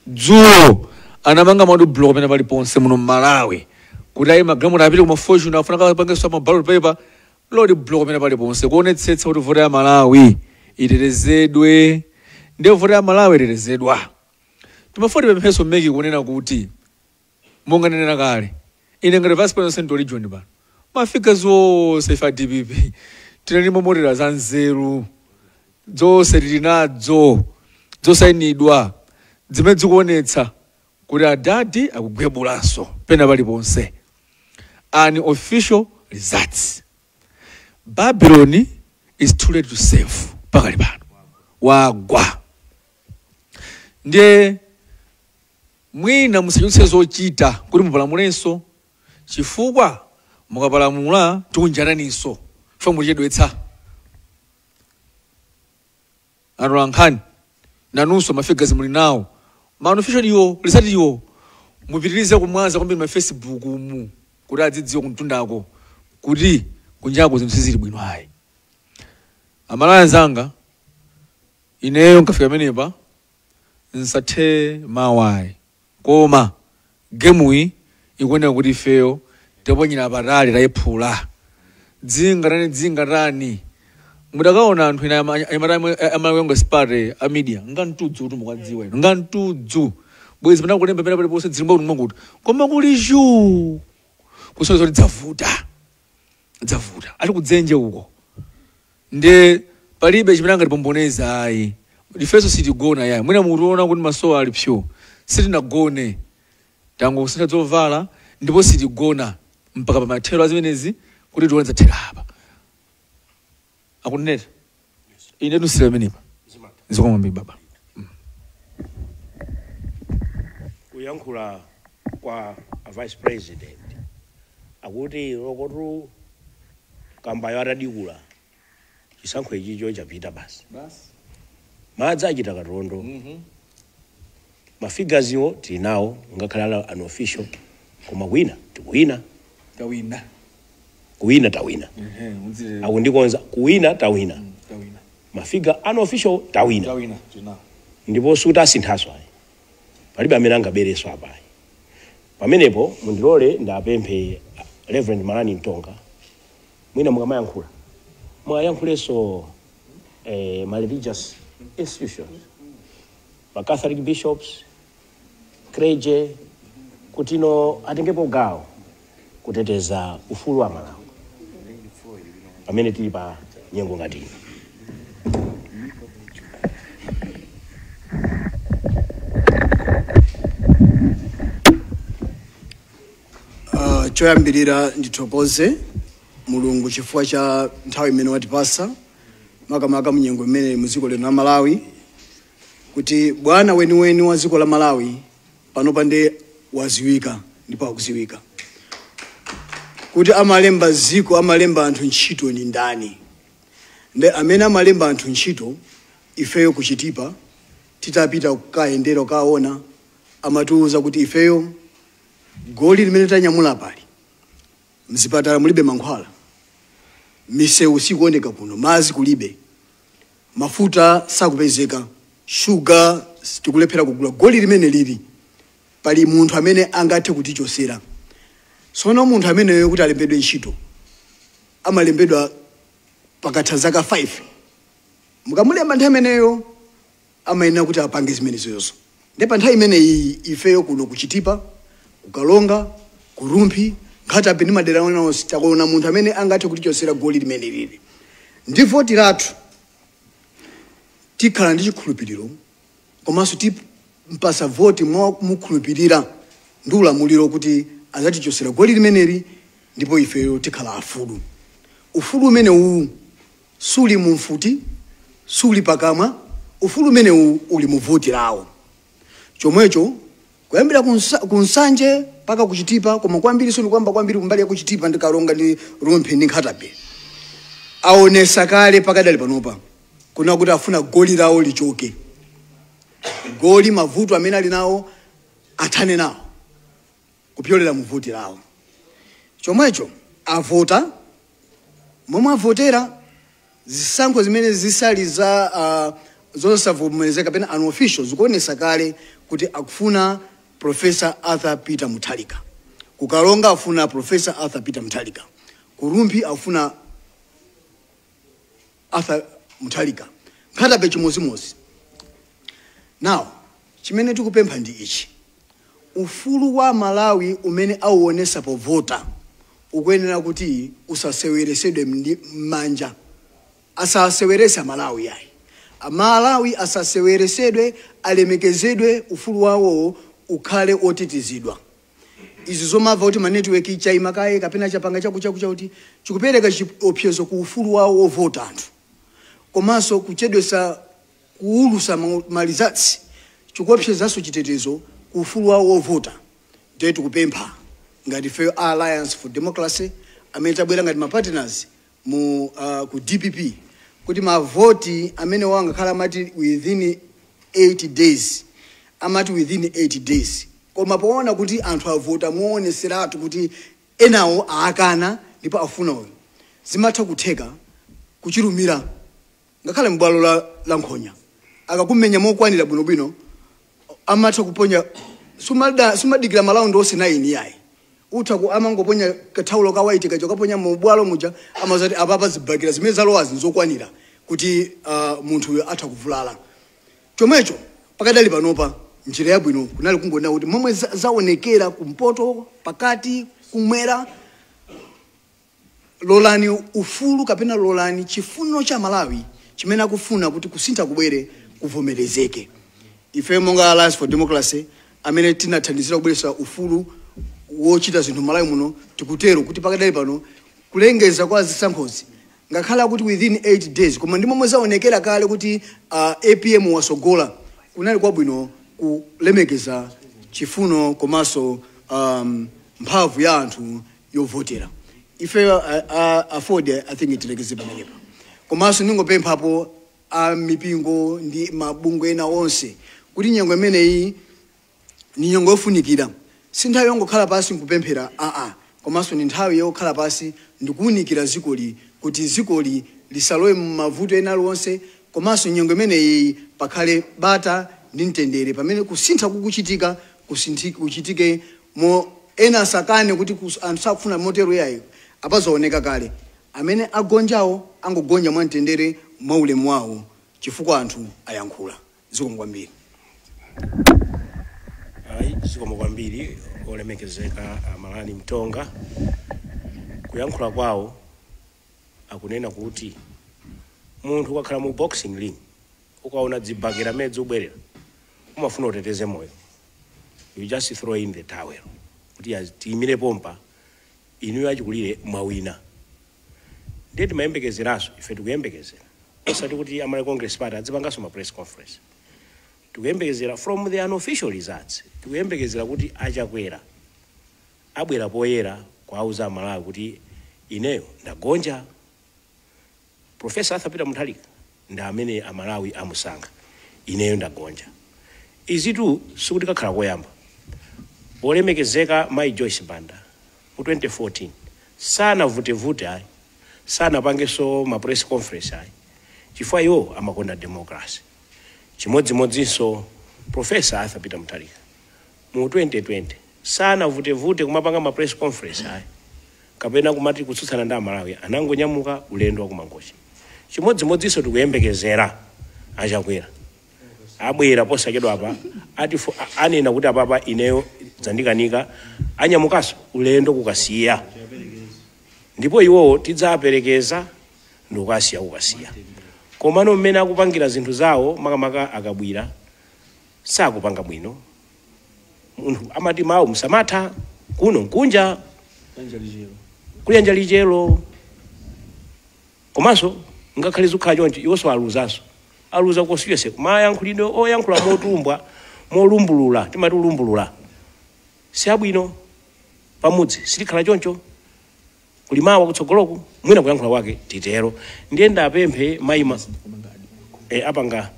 Dzulo anamanga ma roadblock pamene paliponse muno mMalawi kuti ayi magalimoto apite kuma Fortuner, afuna kapangenso ma ballot paper, road block pamene paliponse kuonetsetsa kuti voti ya Malawi itetezedwe. Ndiye voti ya Malawi itetezedwa. Timafuna tipempheso MEC kunena kuti monga nena kale, ine ngati vice president Central Region pano, mafika zonse ife a DPP tinali momotera za nzeru zonse tili nadzo zosayinidwa zimene zikuonetsa kuti adadi akugwebulanso pena paliponse, unofficial results. Babylon is too late to save, pakali pano wagwa. Ndiye mwina musachotse zochita kuti mupalamulenso, chifukwa mukapalamula tikunjataninso, chifukwa muchedwetsa atolankhani. Nanunso ma figures muli nawo, ma unofficial iwo result iwo, mupitirize kumwaza kwambiri ma Facebook mu kuti adzidziwe kumtundako kuti kunjako zinthu sizili bwino ayi. Amalawi anzanga, ineyo nkafika pamenepa nsathe mawu ayi, koma gemuyi ikuoneka kuti ifeyo taponyera patali, tayiphula. Dzinga tani, dzinga tani, mudakaona anthu ena a Malawi Congress Party a media ngantudzu kuti mukadziwa ino ngantudzu bwezi panakulemba pene paliponse dzilimba kuti mwakuti, koma kuli chu kusonyeza kuti dzavuta, dzavuta, ali kudzenje uko. Ndiye Palibe chimene angatipomboneza ayi. Ifenso sitigona yayi. Mwina mutiona kuti masowa ali pyo, sitinagone, tangosintha zovala, ndipo sitigona mpaka pamathero azimenezi kuti tione zathera apa. Akuneneta ine tusira pamenepa. Zikomo kwambiri baba. Kuyankhula kwa a vice president akuti lokotu kambayo atadikula chisankho ichicho chapita basi, madzi achita katondo. Ma figures iwo tili nawo, ngakhale ala unofficial, koma kwina tikuwina. Tawina. Kuwina tawina. Akundikonza, kuwina tawina. Tawina. Ma figure unofficial tawina. Tawina tinawo. Ndipo suti asinthaso ayi, palibe amene angabereso apayi. Pamenepo mundilole ndapemphe Reverend Malani Mtonga, mwina mukamayankhula mwayankhulenso ma religious institutions, ma Catholic bishops, clergy, kuti no atengepo gawo kuteteza ufulu wa Malawi pamene tili pa nyengo ngati ino. Choyambirira ndithokoze Mulungu chifukwa cha nthawi imene watipasa, makamaka munyengo imene muziko lino la Malawi, kuti bwana weniweni wa dziko la Malawi panopa ndi waziwika, ndipo akuziwika kuti amalemba ziko, amalemba anthu ntchito ni ndani. Nde amene amalemba anthu ntchito, ifeyo kuchitipa titapita kukayendera kukaona, amatiwuza kuti ifeyo goli limene tanyamula pali mzipatala mulibe mankhwala, misewu sikuoneka kuno, madzi kulibe, mafuta sakupezeka, shuga tikulephera kugula. Goli limene lili pali munthu amene angathe kutichosera. Sono munthu ameneyo kuti alembedwe ntchito amalembedwa pakatha zaka 5. Mukamulemba nthawi imeneyo amayenera kuti apange zimenezozo. Ndipo nthawi imeneyi ifeyo kuno kuchitipa, kukalonga, kurumphi, Nkhata Bay ndi madera onse takuona munthu amene angathe kutichosera goli limene lili. Ndi voti lathu tikhala ndi chikhulupiriro, komanso timpasa voti mwamukhulupirira ndi ulamuliro kuti azatichosera goli limeneli, ndipo ifeyo tikhala afulu. Ufulu umene uwu suli mu mfuti, suli pakamwa, ufulu umene uwu uli mu voti lawo. Chomwecho kuyambira kunsanje mpaka kuchitipa, koma kwambiri suli kwamba kwambiri kumbali ya kuchitipa ndi Kalonga ndi Rumphi ndi Nkhata Bay, aonesa kale pakadali panopa kuna kuti afuna goli lawo lichoke, goli mavuto amene ali nawo athane nawo kupyolera mu voti lawo. Chomwecho avota momwe avotera, zisankho zimene zisali za zosavomerezeka kapena unofficial zikuonesa kale kuti akufuna Professor Arthur Peter Mutharika. Kukalonga afuna Professor Arthur Peter Mutharika, Kurumphi afuna Arthur Mutharika, Nkhata Bay chimozimozi. Now chimene tikupempha ndi ichi: ufulu wa Malawi umene auonesa povota ukuyenera kuti usaseweresedwe m'manja, asasewerese Amalawi yayi. Amalawi asaseweresedwe, alemekezedwe, ufulu wawo ukhale otetezedwa. Izi zomamva kuti ma network chayima kaye kapena chapanga chaku chaku chakuti chikupereka chiopsezo ku ufulu wawo wovota anthu, komanso kuchedwesa kuulusa ma results chikuopsezanso chitetezo ku ufulu wawo wovota. Ndiye tikupempha ngati ife Alliance for Democracy amene tabwera ngati ma partners mu ku DPP kuti mavoti amene wangakhala amati within 8 days, amati within 8 days, koma poona kuti anthu avota muoneseratu kuti enawo aakana ndipo afuna uyu, zimatha kutheka kuchilumira ngakhale m'bwalo la nkhonya akakumenya mokwanira bwinobwino amatha kuponya, sumadikira malaundi onse 9 yayi, utha ku amangoponya kathaulo ka white kacho kaponya mu bwalo muja, amazati apapa zibakira zimene zalowazi nzokwanira kuti munthu uyo atha kuvulala. Chomwecho pakadali panopa njira yabwino kunali kungonena kuti momwe zaonekera kumpoto, pakati, kumwera, lolani ufulu kapena lolani chifuniro cha Malawi Chimene akufuna kuti kusintha kubwere, kuvomerezeke. Ife monga Alliance for Democracy, amene tinathandizira kubweretsa ufulu wochita zinthu Malawi muno, tikutero kuti pakadali pano kulengeza kwa zisankhozi, ngakhala kuti within 8 days, koma ndi momwe zaonekera kale kuti APM wasogola, kunali kwabwino kulemekeza chifuno komanso mphamvu ya anthu yovotera. Ife AFORD, I think tilekeze pamenepa. Komanso ningopemphapo a mipingo ndi mabungwe ena onse kuti nyengo imeneyi ni nyengo yofunikira. Si nthawi yongokhala pasi nkupemphera, aa, komanso ni nthawi yokhala pasi ndikuwunikira zikoli kuti zikoli lisalowe m'mavuto ena aliwonse. Komanso nyengo imeneyi pakhale bata ndi mtendere pamene kusintha kukuchitika, kuchitike mo ena asakane kuti anthu sakufuna motero, yayi. Apazooneka kale, amene agonjawo angogonja mwamtendere, mwaulemu wawo, chifukwa anthu ayankhula. Zikomo kwambiri. Ayi, zikomo kwambiri, olemekezeka Amalani Mtonga. Kuyankhula kwawo akunena kuti munthu ukakhala mu boxing ring, ukaona dzibakera medzi ubwerera, umafuna uteteze moyo. You just throw in the towel kuti tiyimire pompa, inuyo achikulire mwawina. Ndiye timayembekezeranso, ife tikuyembekezera, osati kuti Amalawi Congress Party adzipanganso ma press conference, tikuyembekezera from the unofficial results, tikuyembekezera kuti Achakwera abwera poyera kuauza Amalawi kuti ineyo ndagonja, Professor Arthur Peter Mutharika ndi amene Amalawi amusankha, ineyo ndagonja. Izitu sikuti kakhala koyamba. Olemekezeka Mai Joyce Banda mu 2014 sanavutevute ayi, sanapangenso ma press conference ayi, chifukwa iwo amakonda democracy. Chimodzimodzinso Professor Arthur Peter Mutharika mu 2020 sanavutevute kumapanga ma press conference ayi, kapena kumati kutsutsana ndi Amalawi, anangonyamuka ulendo wa kumangochi. Chimodzimodzinso tikuyembekezera Achakwera abwera posachedwa apa, ati anena kuti apapa ineyo dzandikanika, anyamukanso ulendo kukasiya, ndipo iwowo tidzaperekeza ndikukasiya kukasiya. Komano mmene akupangira zinthu zawo, makamaka akabwira, sakupanga bwino. Munthu amati mawu msamatha kuno nkunja kuliyanja lichero. Komanso ngakhale zikukhala choncho, iwonso aluzanso, aluza constituency. Mayankhulidwe oyankhula motumbwa, molumbulula, timati ulumbulula, si abwino. Pamudzi sitikhala choncho, kulimawa kutsogoloku mwina kuyankhula kwake titero. Ndiye ndapemphe mayima apanga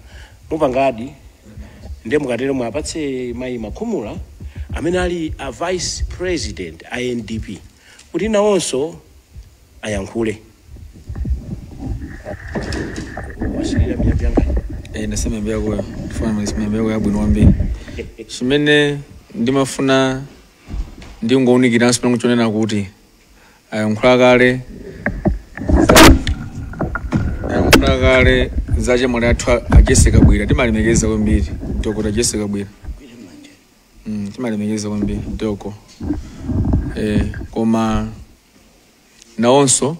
mupanga adi, ndiye mukatero mwapatse mayi Makhumula amene ali a vice president a NDP kuti nawonso ayankhule. Wasilira miyambi yanga. Ndasema miyambi yakoyo, ndifuna miyambi yako yabwino kwambiri. Chimene ndimafuna ndingowunikiranso pano chonena kuti ayankhula kale za chemwali athu a Jessie Kabwila. Timalemekeza kwambiri Dr. Jessie Kabwila. Timalemekeza kwambiri doko, koma nawonso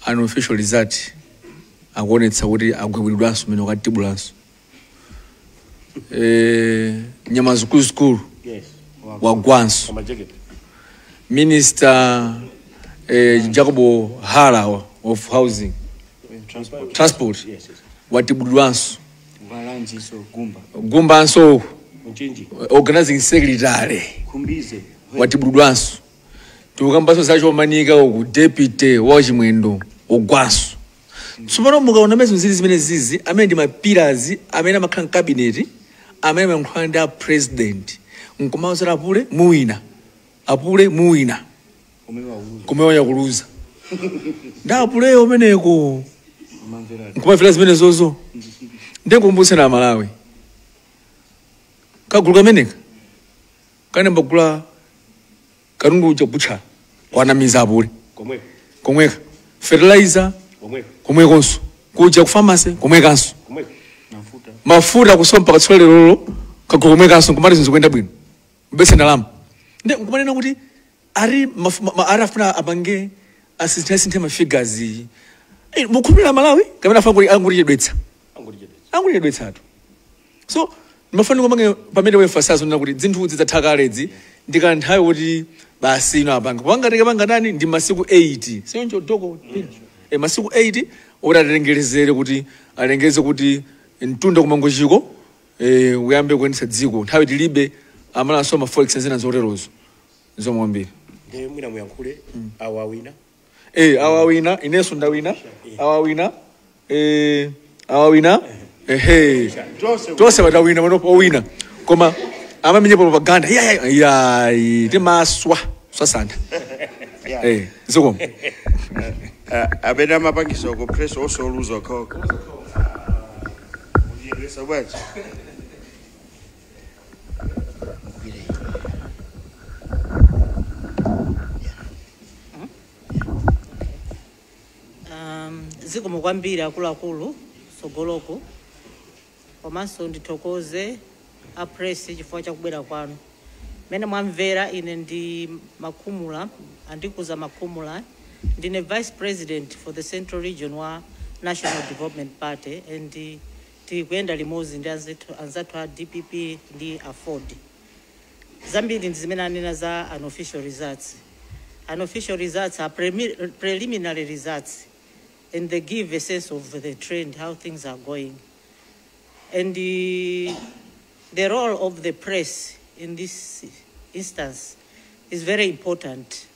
unofficial result akuonetsa kuti agwebulidwanso mene ukatibulanso nyama zikuluzikulu. Wagwanso. Amajekete. Minister Jacob Hara of housing, transport. Yes. Watibulidwanso. Valanjiso Gumba. Gumbanso. Mchinji. Organizing secretary. Khumbize. Watibulidwanso. Tikukambanso zachomanika uku, deputy wa Chimwendo ugwanso. Tsopano mukaona mene zili zimene zizi, amene ndi ma pillars amene amakhala mcabinet, amene amayankhulana ndi a president, nkumawuzira apule muwina, apule muwina, kumeonya kuluza ndi apuleyo umeneko, nkumamvera zimene zozo. Ndikumbutse na Malawi, kagulu kameneka kanembagula katundu uja butcha kwanamiza apule. Komweko. Komweka fertilizer. Komweko. Komwekonso kuja ku pharmacy, komwekanso. Komweko. Mafuta kusompa katsula lerolo, kagulu komwekanso, nkumati zinthu zikuyenda bwino, kubetsa ndalama. Ndi nkumanena kuti ari ari afuna apange asinthe ma figures. Mukhulupirira Malawi kapena afuna kuti angutichedwetsa? Angutichedwetsatu. So ndimafunika kumange pamene we-emphasize nena kuti zinthuzi zatha kaledzi, ndikanthawi kuti basi ino apanga panga tikapanga nani ndi masiku 8, siyoncho doko? Masiku 8 oti atengerezere kuti alengeze kuti mtunda kumangochiko uyambe kuyendetsa dziko. Nthawi tilibe, amalanso ma forex zina zoterozo zomwe kwambiri. Ndi mwina muyankhule awo awina. Awa wina, inenso ndawina, awa wina, awa wina, ehe, tonse patawina panopo owina, koma amamenye propaganda yayi, timaswa swasantha zikomo. Amene amapangisa compress osoluza okhaokha kuyendesa bwanji? Zikomo kwambiri akuluakulu sogoloko, komanso ndithokoze a press chifukwa chakubwera kwanu. Mmene mwamvera, ine ndi Makhumula, andikuza Makhumula, ndine vice president for the Central Region wa National Development Party, and tikuyenda limodzi ndi anzathu a DPP ndi AFORD. Zambiri ndi zimene anena za unofficial results. Unofficial results are preliminary results and they give a sense of the trend, how things are going. And the role of the press in this instance is very important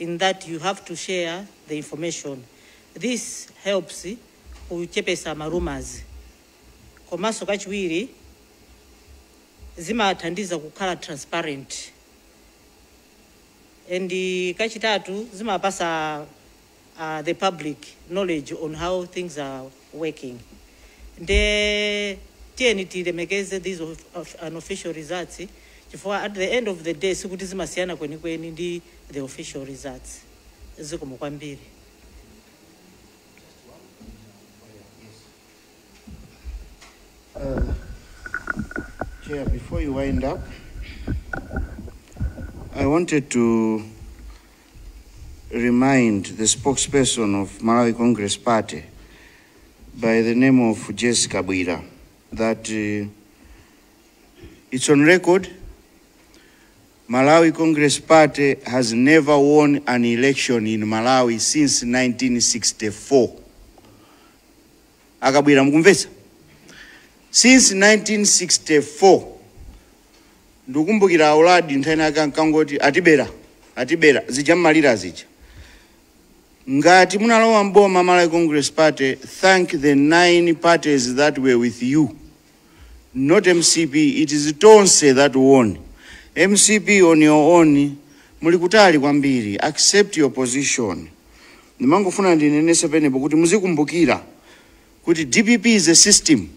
in that you have to share the information. This helps kuchepesa ma rumors. Komanso kachiwiri, zimathandiza kukhala transparent. And kachitatu, zimapasa the public knowledge on how things are working. Nde tiyeni tilemekeze these of unofficial results, chifukwa at the end of the day sikuti zimasiyana kwenikweni ndi the official results. Zikomo kwambiri. Chair, before you wind up, I wanted to remind the spokesperson of Malawi Congress Party by the name of Jessica Bwira that it's on record, Malawi Congress Party has never won an election in Malawi since 1964. Akabwira, mukumvetsa? Since 1964. Ndikumbukira auladi nthawi yake ankangoti atibera, atibera, zija mmalira zija. Ngati munalowa mboma Malawi Congress Party, thank the nine parties that were with you, not MCP. It is Tonse that won. MCP on your own muli kutali kwambiri. Accept your position. Ndimangofuna ndinenese penepo kuti muzikumbukira kuti DPP is a system,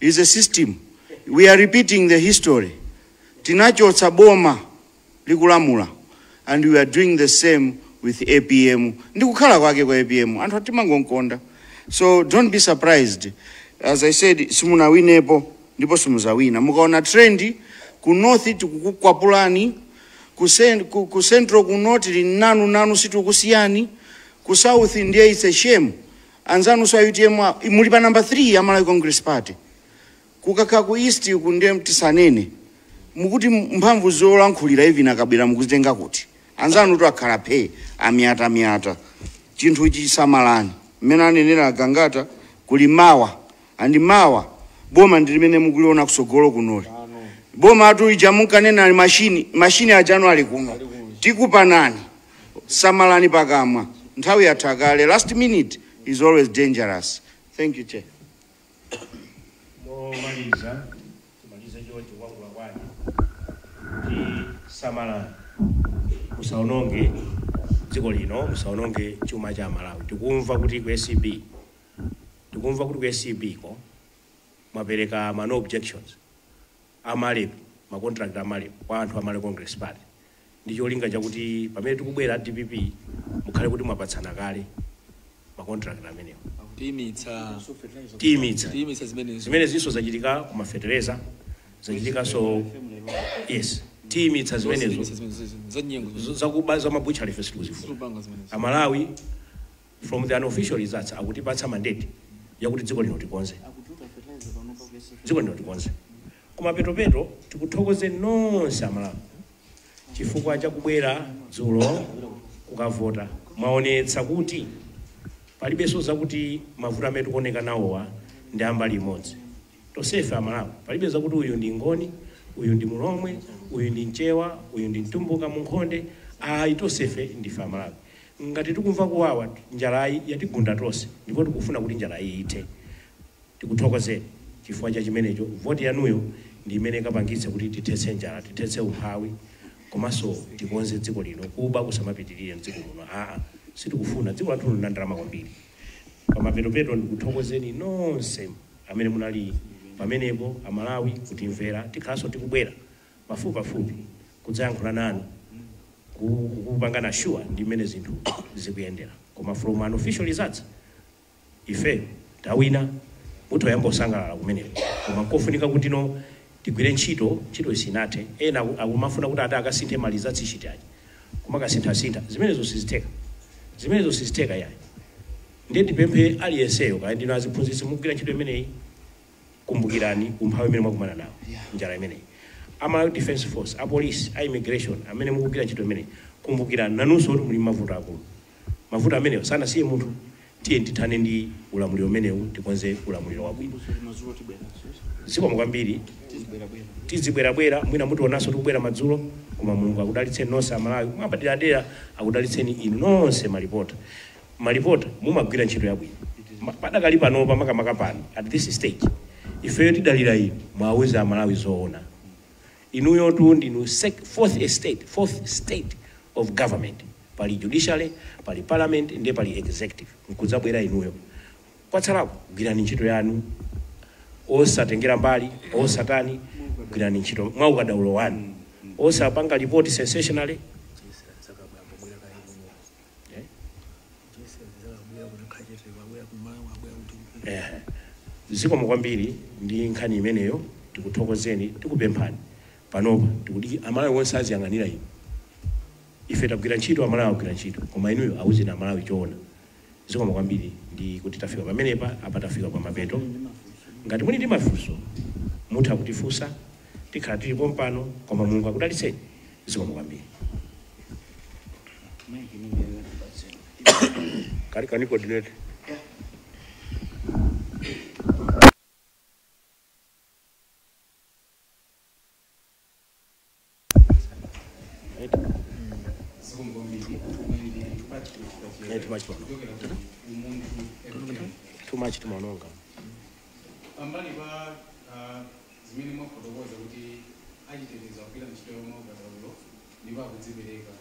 is a system. We are repeating the history. Tinachotsa boma likulamula and we are doing the same with APM. Ndikukhala kwake kwa APM, anthu atimangonkonda. So don't be surprised. As I said, simunawinepo ndipo simuzawina. Mukaona trend ku north tikukukwapulani, ku central, ku north li nanu nanu, situkusiyani. Ku south ndiye it's a shame, anzanu sa UTM muli pa number 3 ya Malawi Congress Party. Kukakha ku east ku ndiye tisanene. Mukuti mphamvu zolankhulira even akabwera mukuzitenga kuti? Anzanu tu akhala phe, amiyata miyata. Chinthu ichi chisamalani. Mmene anenera agangata, kuli mawa andi mawa boma ndi limene mukuliona kusogolo kunoli. Boma atu ija munkanena ali mashini, mashini ajano ali kuno. Tikupanani, samalani pakamwa, nthawi yatha kale. Last minute is always dangerous. Thank you, Chair. Momaliza, timalize chonchi kuwangula kwake kuti samalani, musaononge dziko lino, musaononge chuma cha Malawi. Tikumva kuti ku ACB ko mwapereka ma no objections amalep ma contract amalep kwa anthu a Malawi Congress Party, ndi cholinga chakuti pamene tikubwera DPP mukhale kuti mwapatsana kale ma contract amenewo. Tiyimitsa. Tiyimitsa. Tiyimitsa zimenezo. Zimene zinso zachitika ku mafetereza zachitikanso. Yes, tiyimitsa zimenezo. Tiyimitsa zimenezo za nyengo. Zakuba za mabuchali ife sitikuzifuna. Situpanga zimenezo. Amalawi. From the unofficial results, akutipatsa mandate yakuti dziko lino tikonze, dziko lino tikonze. Koma petopeto tikuthokoze nonse Amalawi chifukwa chakubwera dzulo kukavota. Mwaonetsa kuti palibenso zakuti mavuto amene tikuoneka nawowa ndi ambali imodzi. Tonsefe Amalawi, palibe zakuti uyu ndi Ngoni, uyu ndi Mulomwe, uyu ndi Mchewa, uyu ndi Mtumbuka munkhonde, ayi, tonsefe ndife Amalawi. Ngati tikumva kuwawa, njalayi yatigunda tonse, ndipo tikufuna kuti njalayi ithe. Tikuthokozeni chifukwa cha chimenecho. Voti yanuyo ndi imene ikapangitse kuti tithetse njala, tithetse umphawi, komanso tikonze dziko lino, kuba kusamapitirire mdziko muno. Aa, sitikufuna, dziko lathu lina ndalama kwambiri. Pamapetopeto ndikuthokozeni nonse amene munali pamenepo, Amalawi, kutimvera. Tikhalanso tikubwera pafupipafupi kudzayankhula nanu, kupangana sure ndi mmene zinthu zikuyendera. Koma from unofficial results, ife tawina, mutoyamba kusangalala kumeneko. Koma nkofunika kuti no, tigwire ntchito, ntchito isinathe. Ena akumafuna kuti ati akasinthe ma results sheet aja, kumakasinthasintha, zimenezo sizitheka, zimenezo sizitheka yayi. Ndiye ndipemphe aliyenseyo, kaya ndinu aziphunzitsi mukugwira ntchito imeneyi, kumbukirani umphawi imene mwakumana nawo, njala imeneyi. Amalawi Defense Force, apolisi, a immigration amene mukugwira ntchito imeneyi, kumbukirani nanunso kuti muli mavuto akulu. Mavuto amenewo sanasiye munthu. Tiye tithane ndi ulamuliro umenewu, tikonze ulamuliro wabwino. Zikomo kwambiri. Tizibwerabwera, mwina mutionanso tikubwera madzulo. Koma Mulungu akudalitseni nonse Amalawi, mwapaderadera akudalitseni inu nonse malipota. Malipota mumagwira ntchito yabwino. Padakali panopa, makamaka pano at this stage, ifeyo tidalira inu mwawuza Amalawi zoona. Inuyo tu ndinu fourth estate, fourth state of government. Pali judiciary, pali parliament, ndiye pali executive, nkudzabwera inuyo. Kwatsalako gwirani ntchito yanu osatengera mbali, osatani, gwirani ntchito mwa ukadaulo wanu, osapanga report sensationally. Eh? Eh, zikomo kwambiri ndi nkhani imeneyo. Tikuthokozeni, tikupemphani panopa, tikuti Amalawi onse aziyang'anira inu. Ife tagwira ntchito, Amalawi agwira ntchito, koma inuyo awuzeni Amalawi choona. Zikomo kwambiri. Ndi kuti tafika pamenepa, apa tafika pa mapeto. Ngati muli ndi mafunso, mutha kutifunsa, tikhala tilipo mpano. Koma Mulungu akudalitseni. Zikomo kwambiri. Kali, can you coordinate? Yeah, too much timaononga. Too much timaononga. Pambali pa zimene mwafotokoza kuti achitetezo akugwira ntchito yomwe ukadaulo ndipo akudzipereka,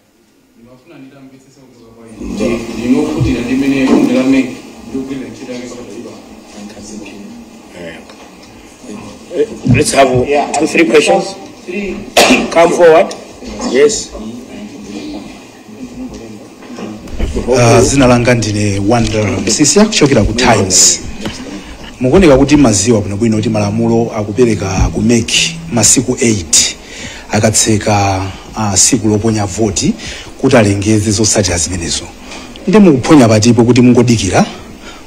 ndimafuna nditamvetsetsa kuchoka kwa inu kuti ndinokhutira ndi mmene bungwe la MEC ndikugwirira ntchito yake pakadali pano? Let's have two, three questions. Come forward. Yes. Zina langa ndine Wonder Msisia kuchokera ku Times. Mukuoneka kuti maziwa bwinobwino kuti malamulo akupereka ku MEC masiku 8 akatseka siku loponya voti kuti alengeze zotsatira zimenezo. Ndi mukuphonya patipo kuti mungodikira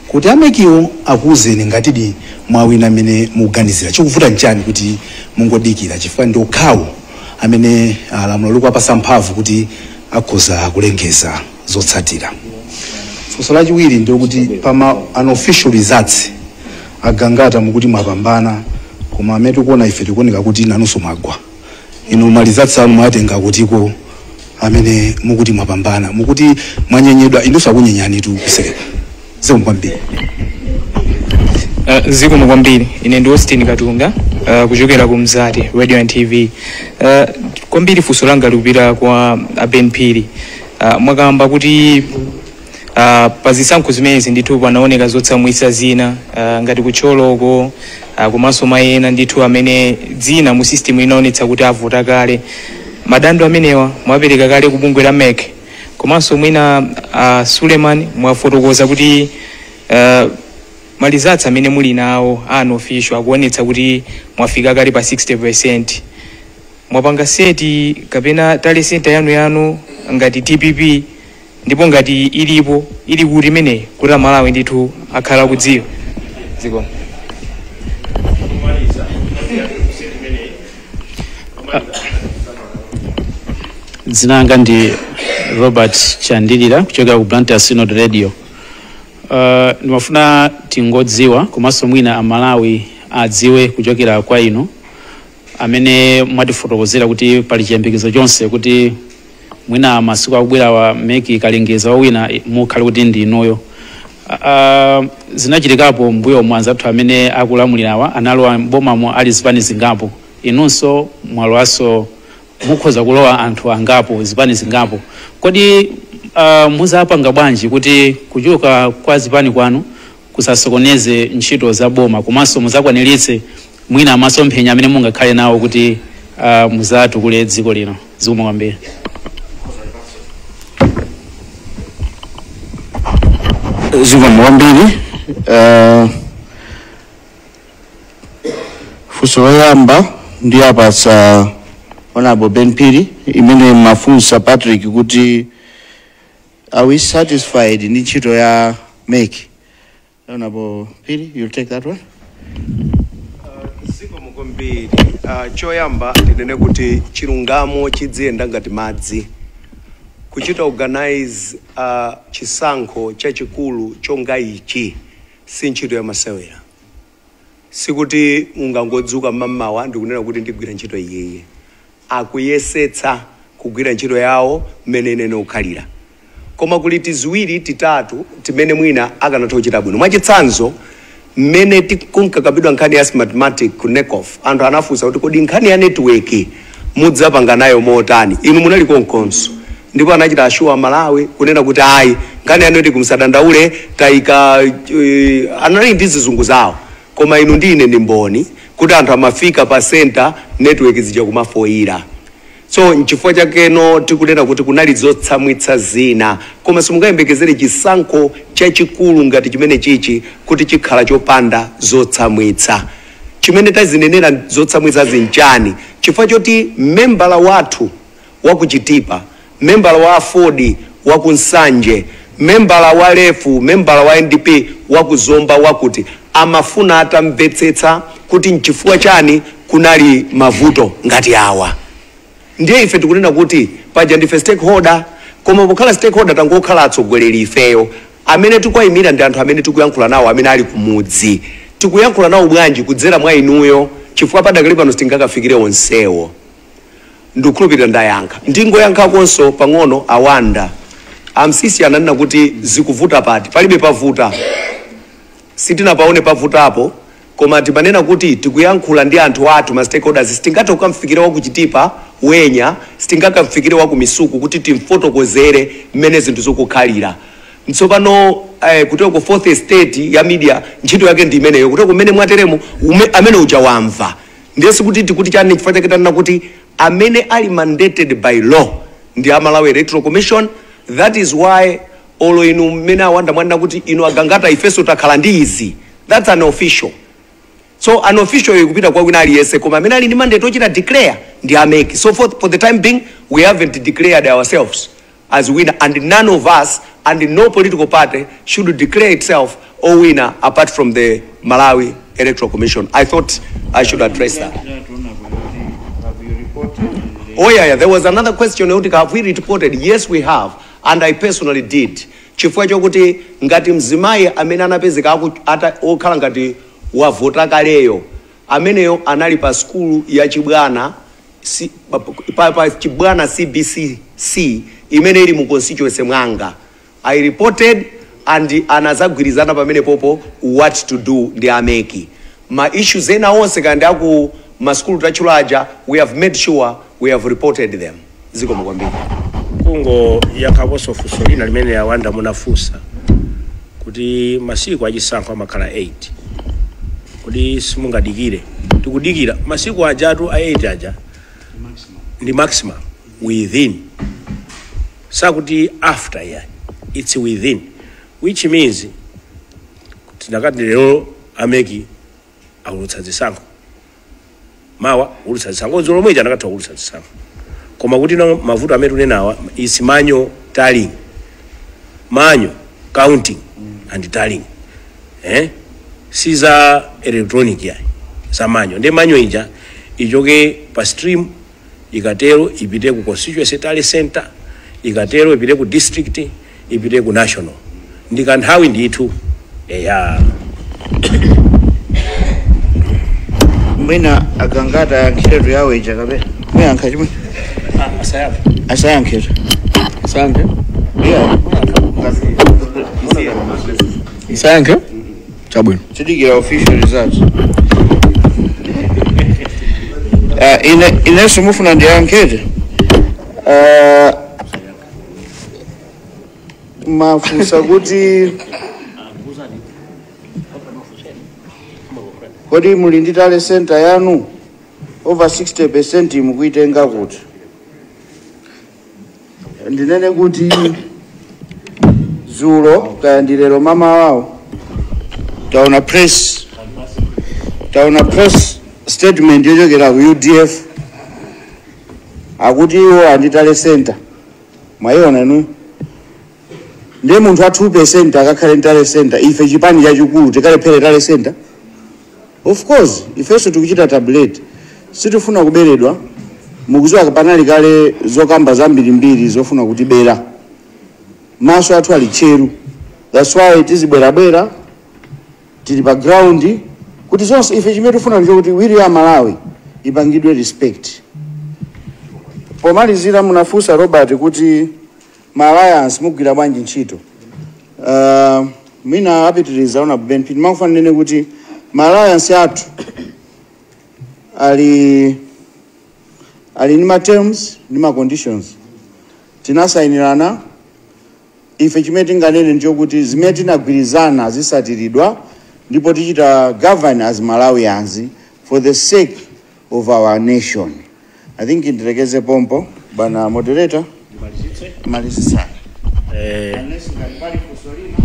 kuti a MECwo akuwuzeni ngatidi mwawina amene mukuganizira? Chikuvuta nchani kuti mungodikira, chifukwa ndi okhawo amene lamulo likuwapasa mphamvu kuti akhoza kulengeza zotsatira? Funso lachiwiri ndikuti pama unofficial results, agangata mukuti mwapambana, koma amene tikuona ife tikuoneka kuti nanunso mwagwa. Inu ma results anu mwatenga kutiko amene mukuti mwapambana? Mukuti mwanyenyedwa, inunso akunyenyani tu kusereka. Zikomo kwambiri. Zikomo kwambiri. Ine ndi Austin Katunga, kuchokera ku Mzati Radio and TV. Kwambiri funso langa likupita kwa Ben Phiri. Mwakamba kuti pa zisankho zimenezi ndithu panaoneka zotsamwitsa zina, ngati kutcholoko, komanso mayena ndithu amene dzina mu system inaonetsa kuti avota kale. Madando amenewa mwapereka kale ku bungwe la MEC? Komanso mwina Suleiman, mwafotokoza kuti ma results amene muli nawo unofficial akuonetsa kuti mwafika kale pa 60. Mwapanga set kapena tally center yanu yanu ngati DPP? Ndipo ngati ilipo, ili kuti imeneyi, kuti Amalawi ndithu akhala akudziwa? Zikomo. Dzina langa ndi Robert Chandilira kuchokera ku Blantyre Synod Radio. Ndimafuna tingodziwa komanso mwina Amalawi adziwe kuchokera kwa inu amene mwatifotokozera kuti pali chiyembekezo chonse kuti mwina masiku akubwera wa MEC ikalengeza wina mukhale kuti ndi inuyo. Zinachitikapo mbuyo mwa anzathu amene akulamulirawa analowa mbomamo ali zipani zingapo, inunso mwalowanso, mukhoza kulowa anthu angapo, zipani zingapo. Kodi muzapanga bwanji kuti kuchoka kwa zipani kwanu kusasokoneze ntchito za boma, komanso muzakwaniritse mwina masomphenya amene mungakhale nawo kuti muzatukule dziko lino? Zikomo kwambiri. Zikomo kwambiri. Funso loyamba ndiyapatsa Honorable Ben Phiri, imene mafunsa Patrick kuti are we satisfied ndi ntchito ya MEC? Honorable Phiri, you'll take that one. Zikomo kwambiri. Choyamba ndinene kuti chilungamo chidziyenda ngati madzi. Kuchita organize chisankho chachikulu chonga ichi si ntchito ya masewera. Sikuti ungangodzuka mmamawa ndikunena kuti ndigwira ntchito iyiyi. Akuyesetsa kugwira ntchito yawo mmene inene ukhalira, koma kuli tiziwiri titatu timene mwina akanatha kuchita bwino. Mwachitsanzo, mmene kunkakambidwa nkhani ya Smartmatic ku NECOF, anthu anafunsa kuti kodi nkhani ya network mudzapanga nayo motani? Inu munali konkonso, ndipo anachita assure Malawi kunena kuti ayi, nkhani ya network musadandaule, tayika, anali ndi zizungu zawo, koma inu ndi ine ndi mboni kuti anthu amafika pa center, network zija kumafoira. So nchifukwa chakeno tikunena kuti kunali zotsamwitsa zina, koma simungayembekezere chisankho chachikulu ngati chimene chichi kuti chikhala chopanda zotsamwitsa. Chimene tazinenera zotsamwitsa zinchani? Chifukwa choti membala wathu wakuchitipa, membala wa AFORD wakunsanje, membala wa LEF, membala wa NDP wakuzomba, wakuti amafuna atamvetsetsa kuti nchifukwa chani kunali mavuto ngati awa. Ndiye ife tikunena kuti paja ndife stakeholder, koma pokhala stakeholder tangokhala atsogoleri ifeyo. Amene tikuwayimira ndi anthu amene tikuyankhula nawo amene ali kumudzi. Tikuyankhula nawo bwanji? Kudzera mwa inuyo, chifukwa padakali pano sitingakafikire onsewo. Ndikukhulupirira ndayankha. Ndingoyankhakonso pang'ono awanda amsisi ananena kuti zikuvuta pati. Palibe pavuta, sitinapaone pavutapo, koma timanena kuti tikuyankhula ndi anthu athu, ma stakeholders. Sitingathe kukamfikira wakuchitipa wenya, sitingakamfikire waku Misuku kuti timfotokozere mmene zinthu zikukhalira. Tsopano kuteko fourth estate ya media ntchito yake ndi imeneyo, kuteko kumene mwateremo amene uja wamva. Ndiye sikuti tikuti chani, chifukwa chake tanena kuti amene ali mandated by law ndi a Malawi Electoral Commission. That is why olo inu mmene awanda mwanena kuti inu agangata ifenso takhala ndi izi, that's an official. So an official ikupita kwa wina aliyense, koma amene ali ndi mandate ochita declare ndi a MEC. So for the time being we haven't declared ourselves as winner, and none of us and no political party should declare itself a winner apart from the Malawi Electoral Commission. I thought I should address that. Oh yeah, there was another question, have we reported? Yes, we have, and I personally did. Chifukwa chokuti ngati mzimayi amene anapezeka okhala ngati wavota kaleyo, ameneyo anali pa skulu ya Chibwana, si, pa Chibwana CBCC imene ili mu constituency mwanga. I reported and anazagwirizana pamene popo what to do ndi a MEC. Ma issues ena onse kandi aku maskulu tachulaja, we have made sure we have reported them. Zikomo kwambiri. Kungo yankhaponso funso lina limene awanda munafunsa kuti masiku achisankho amakhala 8, kuti simungadikire? Tikudikira masiku ajatu a 8 aja ndi maximum within, sakuti after, yeah, it's within, which means tinakati lero a MEC aulutsa zisankho, mawa ulutsa zisankho, dzulo lomwe anakatha kuulutsa zisankho, koma kuti no mavuto amene tunenawa is manual tallying. Manual counting and tallying, eh? Si za electronic yayi, za manual. Ndi manual ija ichoke pa stream, ikatero ipite ku constituency tally center, ikatero ipite ku district, ipite ku national. Ndi kanthawi ndithu, eya. Mwina akangata yankhiretu yawo ija kabe muyankha chimwe. Asayankhetu. Asayankhe. Yeah. Isayankhe chabwino. Tidikira official results. Ine inenso mufuna ndiyankhete. Mafunsa kuti kodi muli ndi tally center yanu, over 60% mukuitenga kuti? Ndinene kuti zulo kaya ndi lero mama wawo taona press statement yochokera ku UDF, akuti iwo andi tally center. Mwayiona inu? Ndiye munthu a 2% akakhale ndi tally center, ife chipani chachikulu tikalephere tally center? Of course ifenso tikuchita tabulate, sitifuna kuberedwa. Mukudziwa panali kale zokamba zambirimbiri zofuna kutibera. Maso athu ali tcheru, that's why tizibwerabwera, tili pa ground kuti zonse. Ife chimene tifuna ndichokuti will ya Malawi ipangidwe respect. Pomalizira, munafunsa Robert kuti ma alliance mugwira bwanji ntchito. Mwina apitiriza ona benefit. Makufana nene kuti ma alliance athu ali ni ma terms ni ma conditions tinasayinirana. Ife chimene tinganene ndichokuti zimene tinagwirizana zisatiridwa, ndipo tichita govern as Malawians for the sake of our nation. I think ndilekeze pompo, bwana moderator. Malizisani. Unless ngati pali funso lina.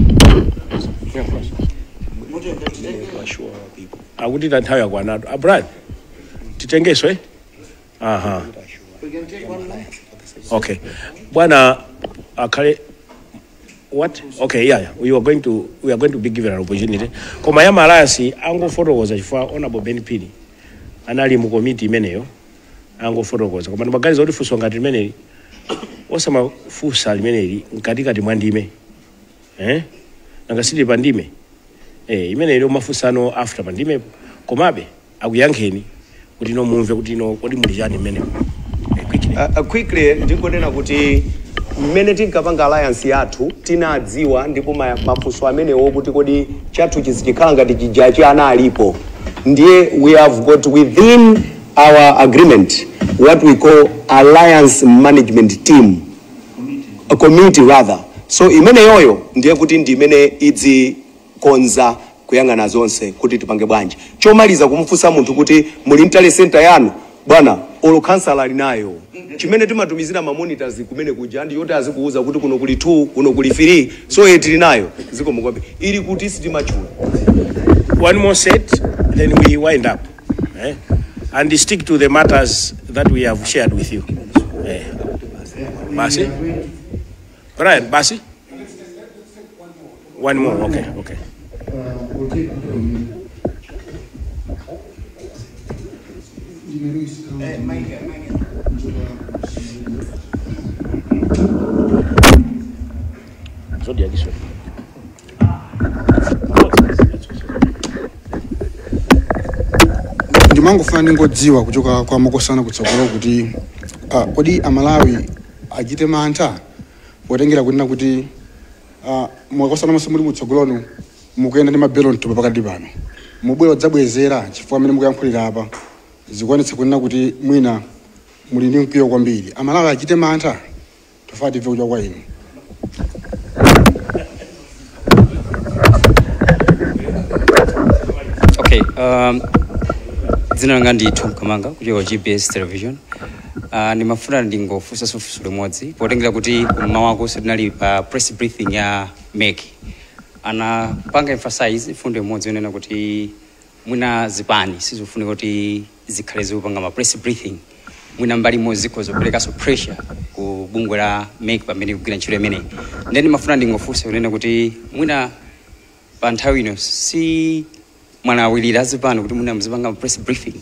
Akuti ta nthawi yakwanatu. Abrad, titengeso, eh? Aha. We can take one more. Okay, bwana akhale what? Okay, yeah. We are going to be given an opportunity, koma ya alliance angofotokoza chifukwa Honorable Ben Phiri anali mu komiti imeneyo, angofotokoza. Koma ndimaganiza kuti funso ngati limeneli osamafunsa limeneli mkatikati mwa ndime, eh? Nanga sili pa ndime, eh, imeneyi umafunsano after pa ndimepo. Komabe akuyankheni kuti ino mumve kuti ino kodi muli chani mmenemo, eh, quickly. Quickly ndingonena kuti mmene tinkapanga alliance yathu tinadziwa, ndipo mafunso amenewo kuti kodi chathu chizikhala ngati chijachi ana alipo. Ndiye we have got within our agreement what we call alliance management team, a committee rather. So imeneyoyo ndiye kuti ndi imene idzikonza kuyang'ana zonse kuti tipange bwanji. Chomaliza, kumfunsa munthu kuti muli tally center yanu, bwana, olo kansala ali nayo. Chimene timatumizira ma monitors kumene kuja ndi yoti azikuuza kuti kuno kuli 2, kuno kuli 3. So ye tili nayo. Zikomo kwambiri. Ili kuti sitimatchula. One more set, then we wind up, eh? And stick to the matters that we have shared with you, eh. Basi Brian, basi, one more. Okay. We'll take from you. Ndine Luis Njoka. Zodiac is Ndimangofuna ndingodziwa kuchoka kwa makosana kutsogolo kuti kodi Amalawi achite mantha potengera kunena kuti makosana monse muli kutsogolonu mukuyenda ndi mabelo mtupa pakati pano, mubwera kudzabwezera, chifukwa amene mukuyankhulira apa zikuonetsa kunena kuti mwina muli ndi mkwiyo kwambiri. Amalawi achite mantha? Tofauti timve kuchoka kwa inu. Okay, dzina langa ndi Tom Kamanga kuchoka ku GBS Television. Ndimafuna ndingofunsa funso limodzi potengera kuti kummawa tinali pa press briefing ya MEC, anapanga emphasize fundo imodzi yonena kuti mwina zipani sizifunika kuti zikhale zikupanga ma press briefing. Mwina mbali imodzi zikhoza kuperekanso pressure ku bungwe la MEC pamene kugwira ntchito imeneyi. Ndiye ndimafuna ndingofunsa kunena kuti mwina pa nthawi ino si mwanawirira azipano kuti mwina muzipanga press briefing,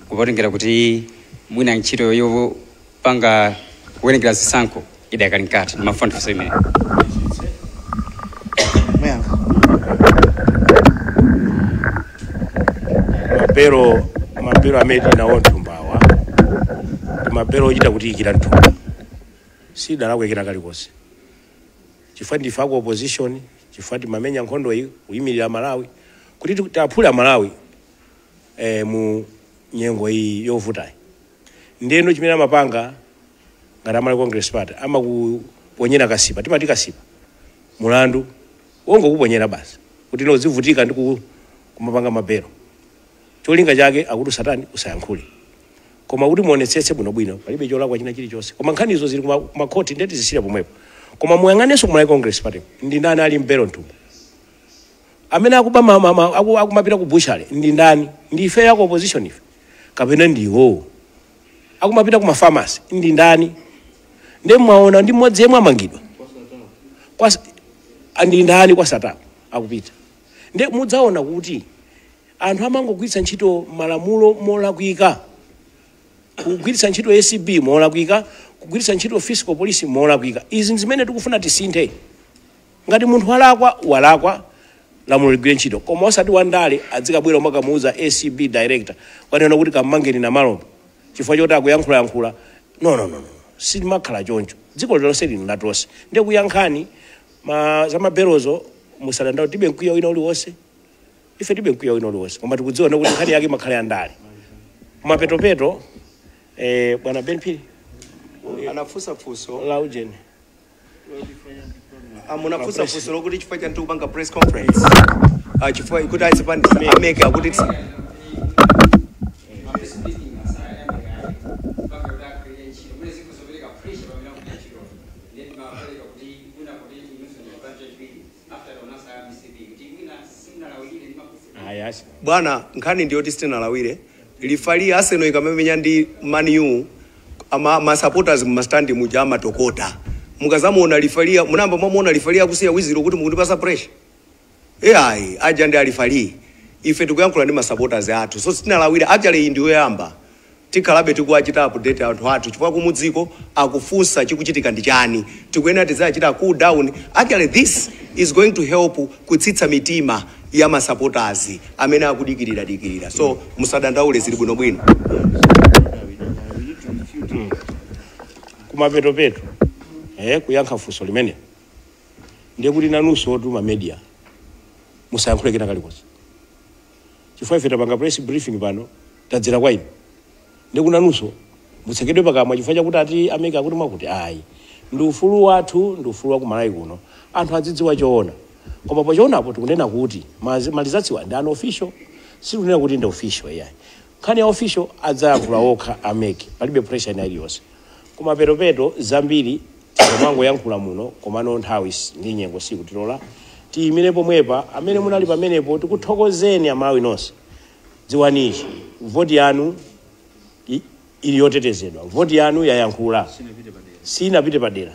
kupatengera kuti mwina ntchito yopanga kuwerengera zisankho idakali mkati? Ndimafuna ndifunse imeneyi. Muyankha. Mabelo amene tinawo mthumbawa ndi mabelo ochita kutiyikira mthumba, sidalakwekera kalikonse, chifukwa ndife aku opposition, chifukwa timamenya nkhondo iyi kuyimirira Malawi kuti tiaphule Malawi mu nyengo iyi yovutayi. Ndeno chimene amapanga ngati Amalawi Congress Party, amakuponyera kasipa, timati kasipa, mulandu wongokuponyera basi kuti ino zivutika ndi kumapanga mabelo. Cholinga chake akuti usatani, usayankhule. Koma kuti muonetsetse bwinobwino, palibe cholakwa china chilichonse. Koma nkhanizo zili kumakhoti, ndeti zisiyire pomwepo. Koma muyang'anenso ku Malawi Congress Party, ndi ndani ali mbelo mthumba? Amene akuba akumapita ku butchery ndi ndani? Ndi ife yako opposition ife, kapena ndi iwowo? Akumapita ku mafamasi ndi ndani? Ndi mwaona ndi mmodzi yemwe amangidwa ndi ndani? Kwa Satana akupita. Ndi mudzaona kuti anthu amangogwiritsa ntchito malamulo molakwika, kugwiritsa ntchito ACB molakwika, kugwiritsa ntchito fiscal police molakwika. Izi ndi zimene tikufuna tisinthe. Ngati munthu walakwa, walakwa, lamulo ligwire ntchito, koma osati wandale adzikabwera umakamuuza ACB director kwanena kuti kammangeni na malombo chifukwa choti akuyankhulayankhula. No, no, no, no, simakhala choncho. Dziko lonse lino latonse. Ndiye kuyankhani ma za mabelozo, musadandaule, tibe mkwiyo wina uliwonse ife, tibe mkwiyo wina uliwonse, koma tikudziwa kuti nkhani yake imakhala ya ndale kumapetopeto. Bwana Ben Phiri. Anafunsa funso la ujeni. Munafunsa funso lokuti chifukwa chani tikupanga press conference. Chifukwa kuti azipandisa a MEC akuti Ayasi. Bwana, nkhani ndiyoti sitinalawire. Referee, Arsenal ikamamenya ndi Man U, ama ma supporters mumastandi muja amatokota. Mukazamuona referee, munamba mwamuona referee akusiya wiziro kuti mukutipasa pressure? Ayi, aja ndi areferee. Ife tikuyankhula ndi ma supporters athu, so sitinalawire. Actually, iyi ndiyoyamba. Tikhalabe tikuwachita update anthu athu, chifukwa kumudziko akufunsa chikuchitika ndi chani. Tikuyenera tidzachita cool down. Actually, this is going to help kutsitsa mitima ya ma supporters amene akudikirira dikirira. So musadandaule, zili bwinobwino. Kumapetopeto, kuyankha funso limene, ndiye kuti nanunso otuma media musayankhule kena kalikonse, chifukwa ife tapanga press briefing pano, tadzera kwa inu, ndiye kuti nanunso mutsekedwe pakamwa chifukwa chakuti ati a MEC akuti mwakuti. Ayi, ndi ufulu wathu, ndi ufulu wa kumalawi kuno, anthu adzidziwa choona. Koma pachoonapo tikunena kuti maresultsiwa ndi unofficial, sitikunena kuti ndi official, iyayi. Nkhani ya official adzayankhula okha a MEC, palibe pressure ina iliyonse. Koma petopeto zambiri tikamangoyankhula muno, komano nthawi ndi nyengo sikutilola. Tiyimire pomwepa. Amene munali pamenepo, tikuthokozeni. Amalawi nonse, dziwani ichi: voti yanu ili yotetezedwa, voti yanu yayankhula, sinapite padera.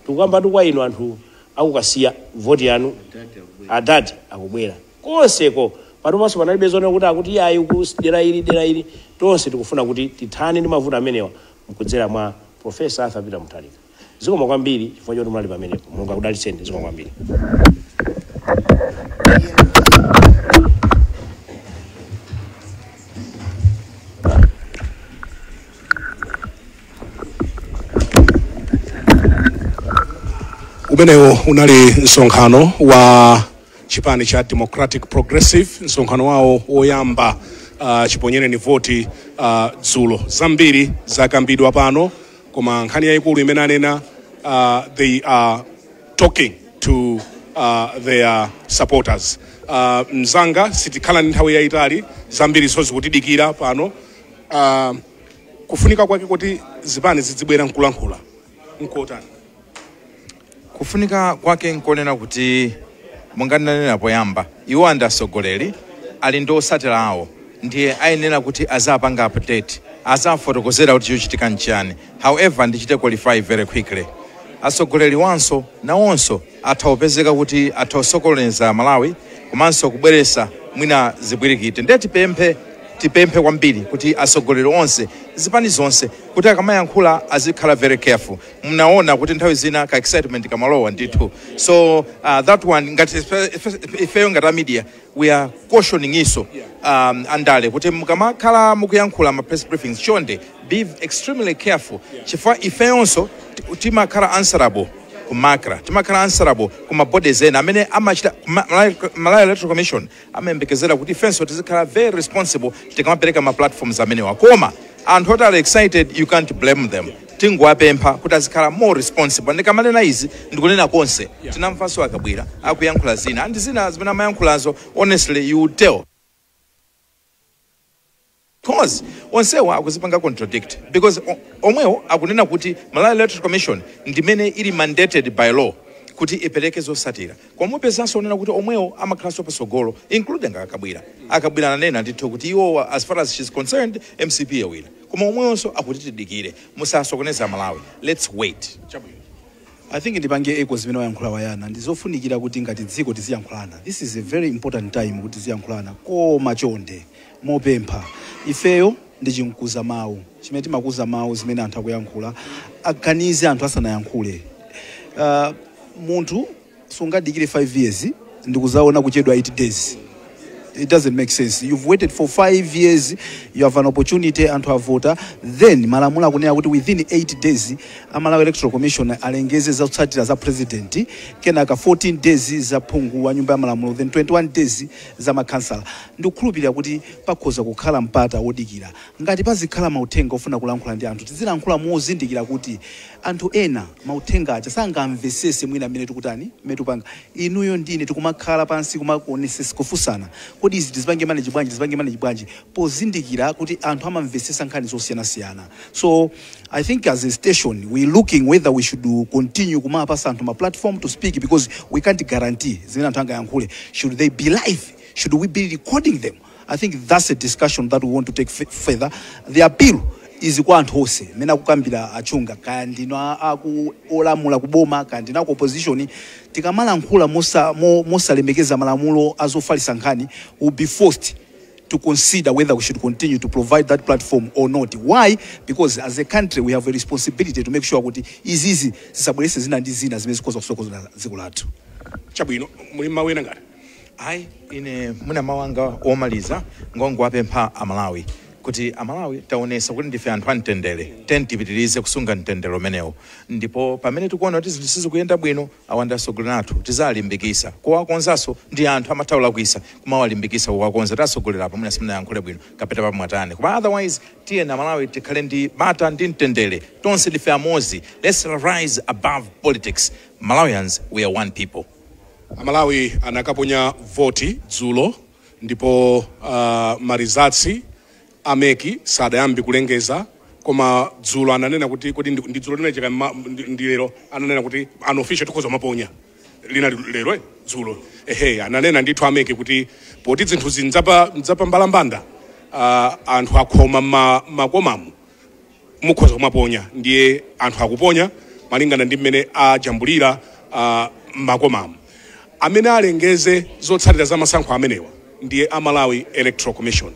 Tikukambatu kwa inu anthu akukasiya, voti yanu, adati akubwera konseko. Panopanso panalibe zoona kuti akuti iyayi ku dera ili, dera ili. Tonse tikufuna kuti tithane ndi mavuto amenewa mkudzera mwa Professor Arthur Peter Mutharika. Zikomo kwambiri chifukwa choti munali pamenepo. Mulungu akudalitseni. Zikomo kwambiri. Umenewo unali msonkhano wa chipani cha Democratic Progressive, msonkhano wawo woyamba chiponyereni voti dzulo. Zambiri zakambidwa pano, koma nkhani yayikulu imene anena, they are talking to their supporters. Mzanga, sitikhala ndi nthawi yayitali, zambiri zikutidikira pano. Kufunika kwake kuti zipani zidzibwera nkulankhula nkotani? Kufunika kwake nkonena kuti, monga ndinanena poyamba, iwo ndi atsogoleri, ali ndi otsatira awo, ndiye ayenera kuti azapanga update. Azafotokozera kuti chochitika nchiyani. However, ndichite qualify very quickly. Atsogoleri wanso nawonso atha kupezeka kuti atha kusokoneza Malawi komanso kubweresa mwina zipwirikiti. Ndiye tipemphe kwambiri kuti atsogoleri onse, zipani zonse, kuti akamayankhula azikhala very careful. Mnaona kuti nthawi zina ka excitement kamalowa ndithu. So that one, ngati ifeyo ngati a media, we are cautioning iso andale kuti mukamakhala mukuyankhula ma press briefings, chonde be extremely careful, chifukwa ifeyonso timakhala answerable ku MACRA, timakhala answerable ku ma bodies ena amene amachita Malawi Electoral Commission. Amayembekezera kuti ifenso tizikhala very responsible tikamapereka ma platforms amenewa. Koma anthu oti ali excited, you can't blame them. Tingowapempha kuti azikhala more responsible. Ndikamanena izi, ndikunena konse. Tinamvanso akabwera akuyankhula zina and zina zimene amayankhulazo, honestly, you would tell, because onsewa akuzipanga contradict, because omwewo akunena kuti Malawi Electoral Commission ndimene ili mandated by law kuti ipereke zosatira, koma mupezanso onena kuti omwewo amakhalanso pasogolo, including akabwira. Akabwira ananena ndithu kuti iwo, as far as she's concerned, MCP yawina, koma omwewonso akuti tidikire. Musasokoneza Malawi, let's wait. I think ndipange echo zimene wayankhula Wayana. Ndizofunikira kuti ngati dziko tiziyankhulana. This is a very important time kuti tiziyankhulana, koma chonde, mopempha, ifeyo ndi chinkuza mawu chimene timakuza mawu zimene anthu akuyankhula. Aganize anthu asanayankhule. Munthu sungadikire 5 years ndikuzaona kuchedwa 8 days. It doesn't make sense. You've waited for 5 years, you have an opportunity, anthu avota, then malamulo akunena kuti within 8 days Amalawi Electoral Commission alengeze zotsatira za president, kenaka 14 days za phungu wa nyumba ya malamulo, then 21 days za makhansala. Ndikukhulupirira kuti pakhoza kukhala mpata wodikira. Ngati pazikhala mauthenga ofuna kulankhula ndi anthu, tizilankhula mozindikira kuti anthu ena mauthenga aja sangamvesese mwina mmene tikutani, mmene tikupanga. Inuyo ndine tikumakhala pansi kumakuonesesa, kufunsana, kodi izi tizipange manage bwanji, tizipange manage bwanji, pozindikira kuti anthu amamvesesa nkhani zosiyanasiyana. So I think as a station we looking whether we should continue kumapasa anthu ma platform to speak, because we can't guarantee zimene anthu angayankhule. Should they be live? Should we be recording them? I think that's a discussion that we want to take further. The appeal is kwa anthu onse mmene akukambira achunga, kaya ndino aku olamula kuboma, kaya ndino aku opposition, tikamalankhula mosalemekeza malamulo azofalitsa nkhani, will be forced to consider whether we should continue to provide that platform or not. Why? Because as a country we have a responsibility to make sure kuti izizi zisabweretse zina ndi zina zimene zikhoza kusokoneza dziko lathu. Chabwino, muli mawu ena ngati? Ayi, ine mwina mawu anga omaliza ngongowapempha Amalawi kuti Amalawi taonesa kuti ndife anthu amtendere. Tiyeni tipitirize kusunga mtendere umenewo, ndipo pamene tikuona kuti zinthu sizikuyenda bwino, awa ndi atsogoleri athu, tizalimbikisa kuwakonzanso. Ndi anthu amatha kulakwisa, kumawalimbikisa kuwakonza, tatsogolera apa mwina simunayankhule bwino kapeta pamwatani. Koma otherwise, tiyeni Amalawi tikhale ndi bata ndi mtendere. Tonse ndife amodzi. Let's rise above politics. Malawians, we are one people. Amalawi anakaponya voti dzulo, ndipo ma results a MEC sadayambi kulengeza, koma dzulo ananena kuti, kuti ndi dzulo limene cheka ndi lero, ananena kuti unofficial tikhoza maponya lina lero, dzulo, ehe, ananena ndithu a MEC kuti poti zinthu nzapa mbalambanda, anthu akhoma makomamu, mukhoza kumaponya. Ndiye anthu akuponya malingana ndi mmene ajambulira makomamu. Amene alengeze zotsatira za masankho amenewa ndiye Amalawi Electoral Commission.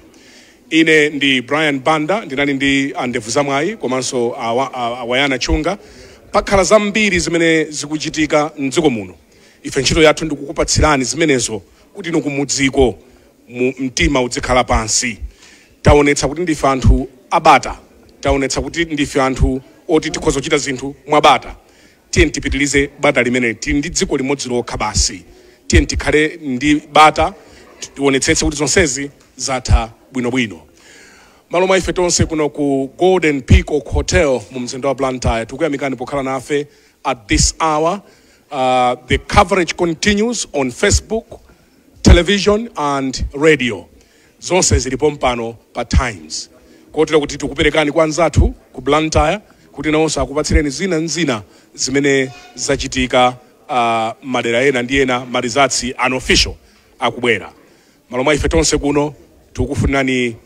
Ine ndi Brian Banda, ndinali ndi andevu zamwayi komanso Awayana Chunga. Pakhala zambiri zimene zikuchitika mdziko muno. Ife ntchito yathu ndikukupatsirani zimenezo kuti inu kumudziko mu mtima uzikhala pansi. Taonetsa kuti ndife anthu abata, taonetsa kuti ndife anthu oti tikhoza kuchita zinthu mwabata. Tiye tipitilize bata limene tili ndi dziko limodzi lokha basi. Tiye tikhale ndi bata, tionetsetse kuti zonsezi zatha bwinobwino. Malo mwa ife tonse kuno ku Golden Peacock Hotel mu mzinda wa Blantyre, tikuyamikani pokhala nafe at this hour. The coverage continues on Facebook, television and radio. Zonse zilipo mpano pa Times, kotero kuti tikuperekani kwa anzathu ku Blantyre kuti nawonso akupatsireni zina nzina zimene zachitika madera ena ndi ena, ma results unofficial akubwera. Malo mwa ife tonse kuno, tikukufunirani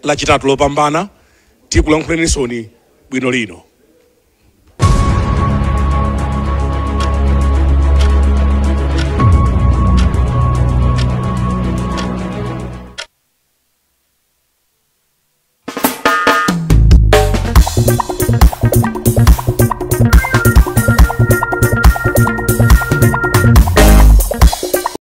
Lachitatu lopambana. Tikulankhulanisoni bwino lino.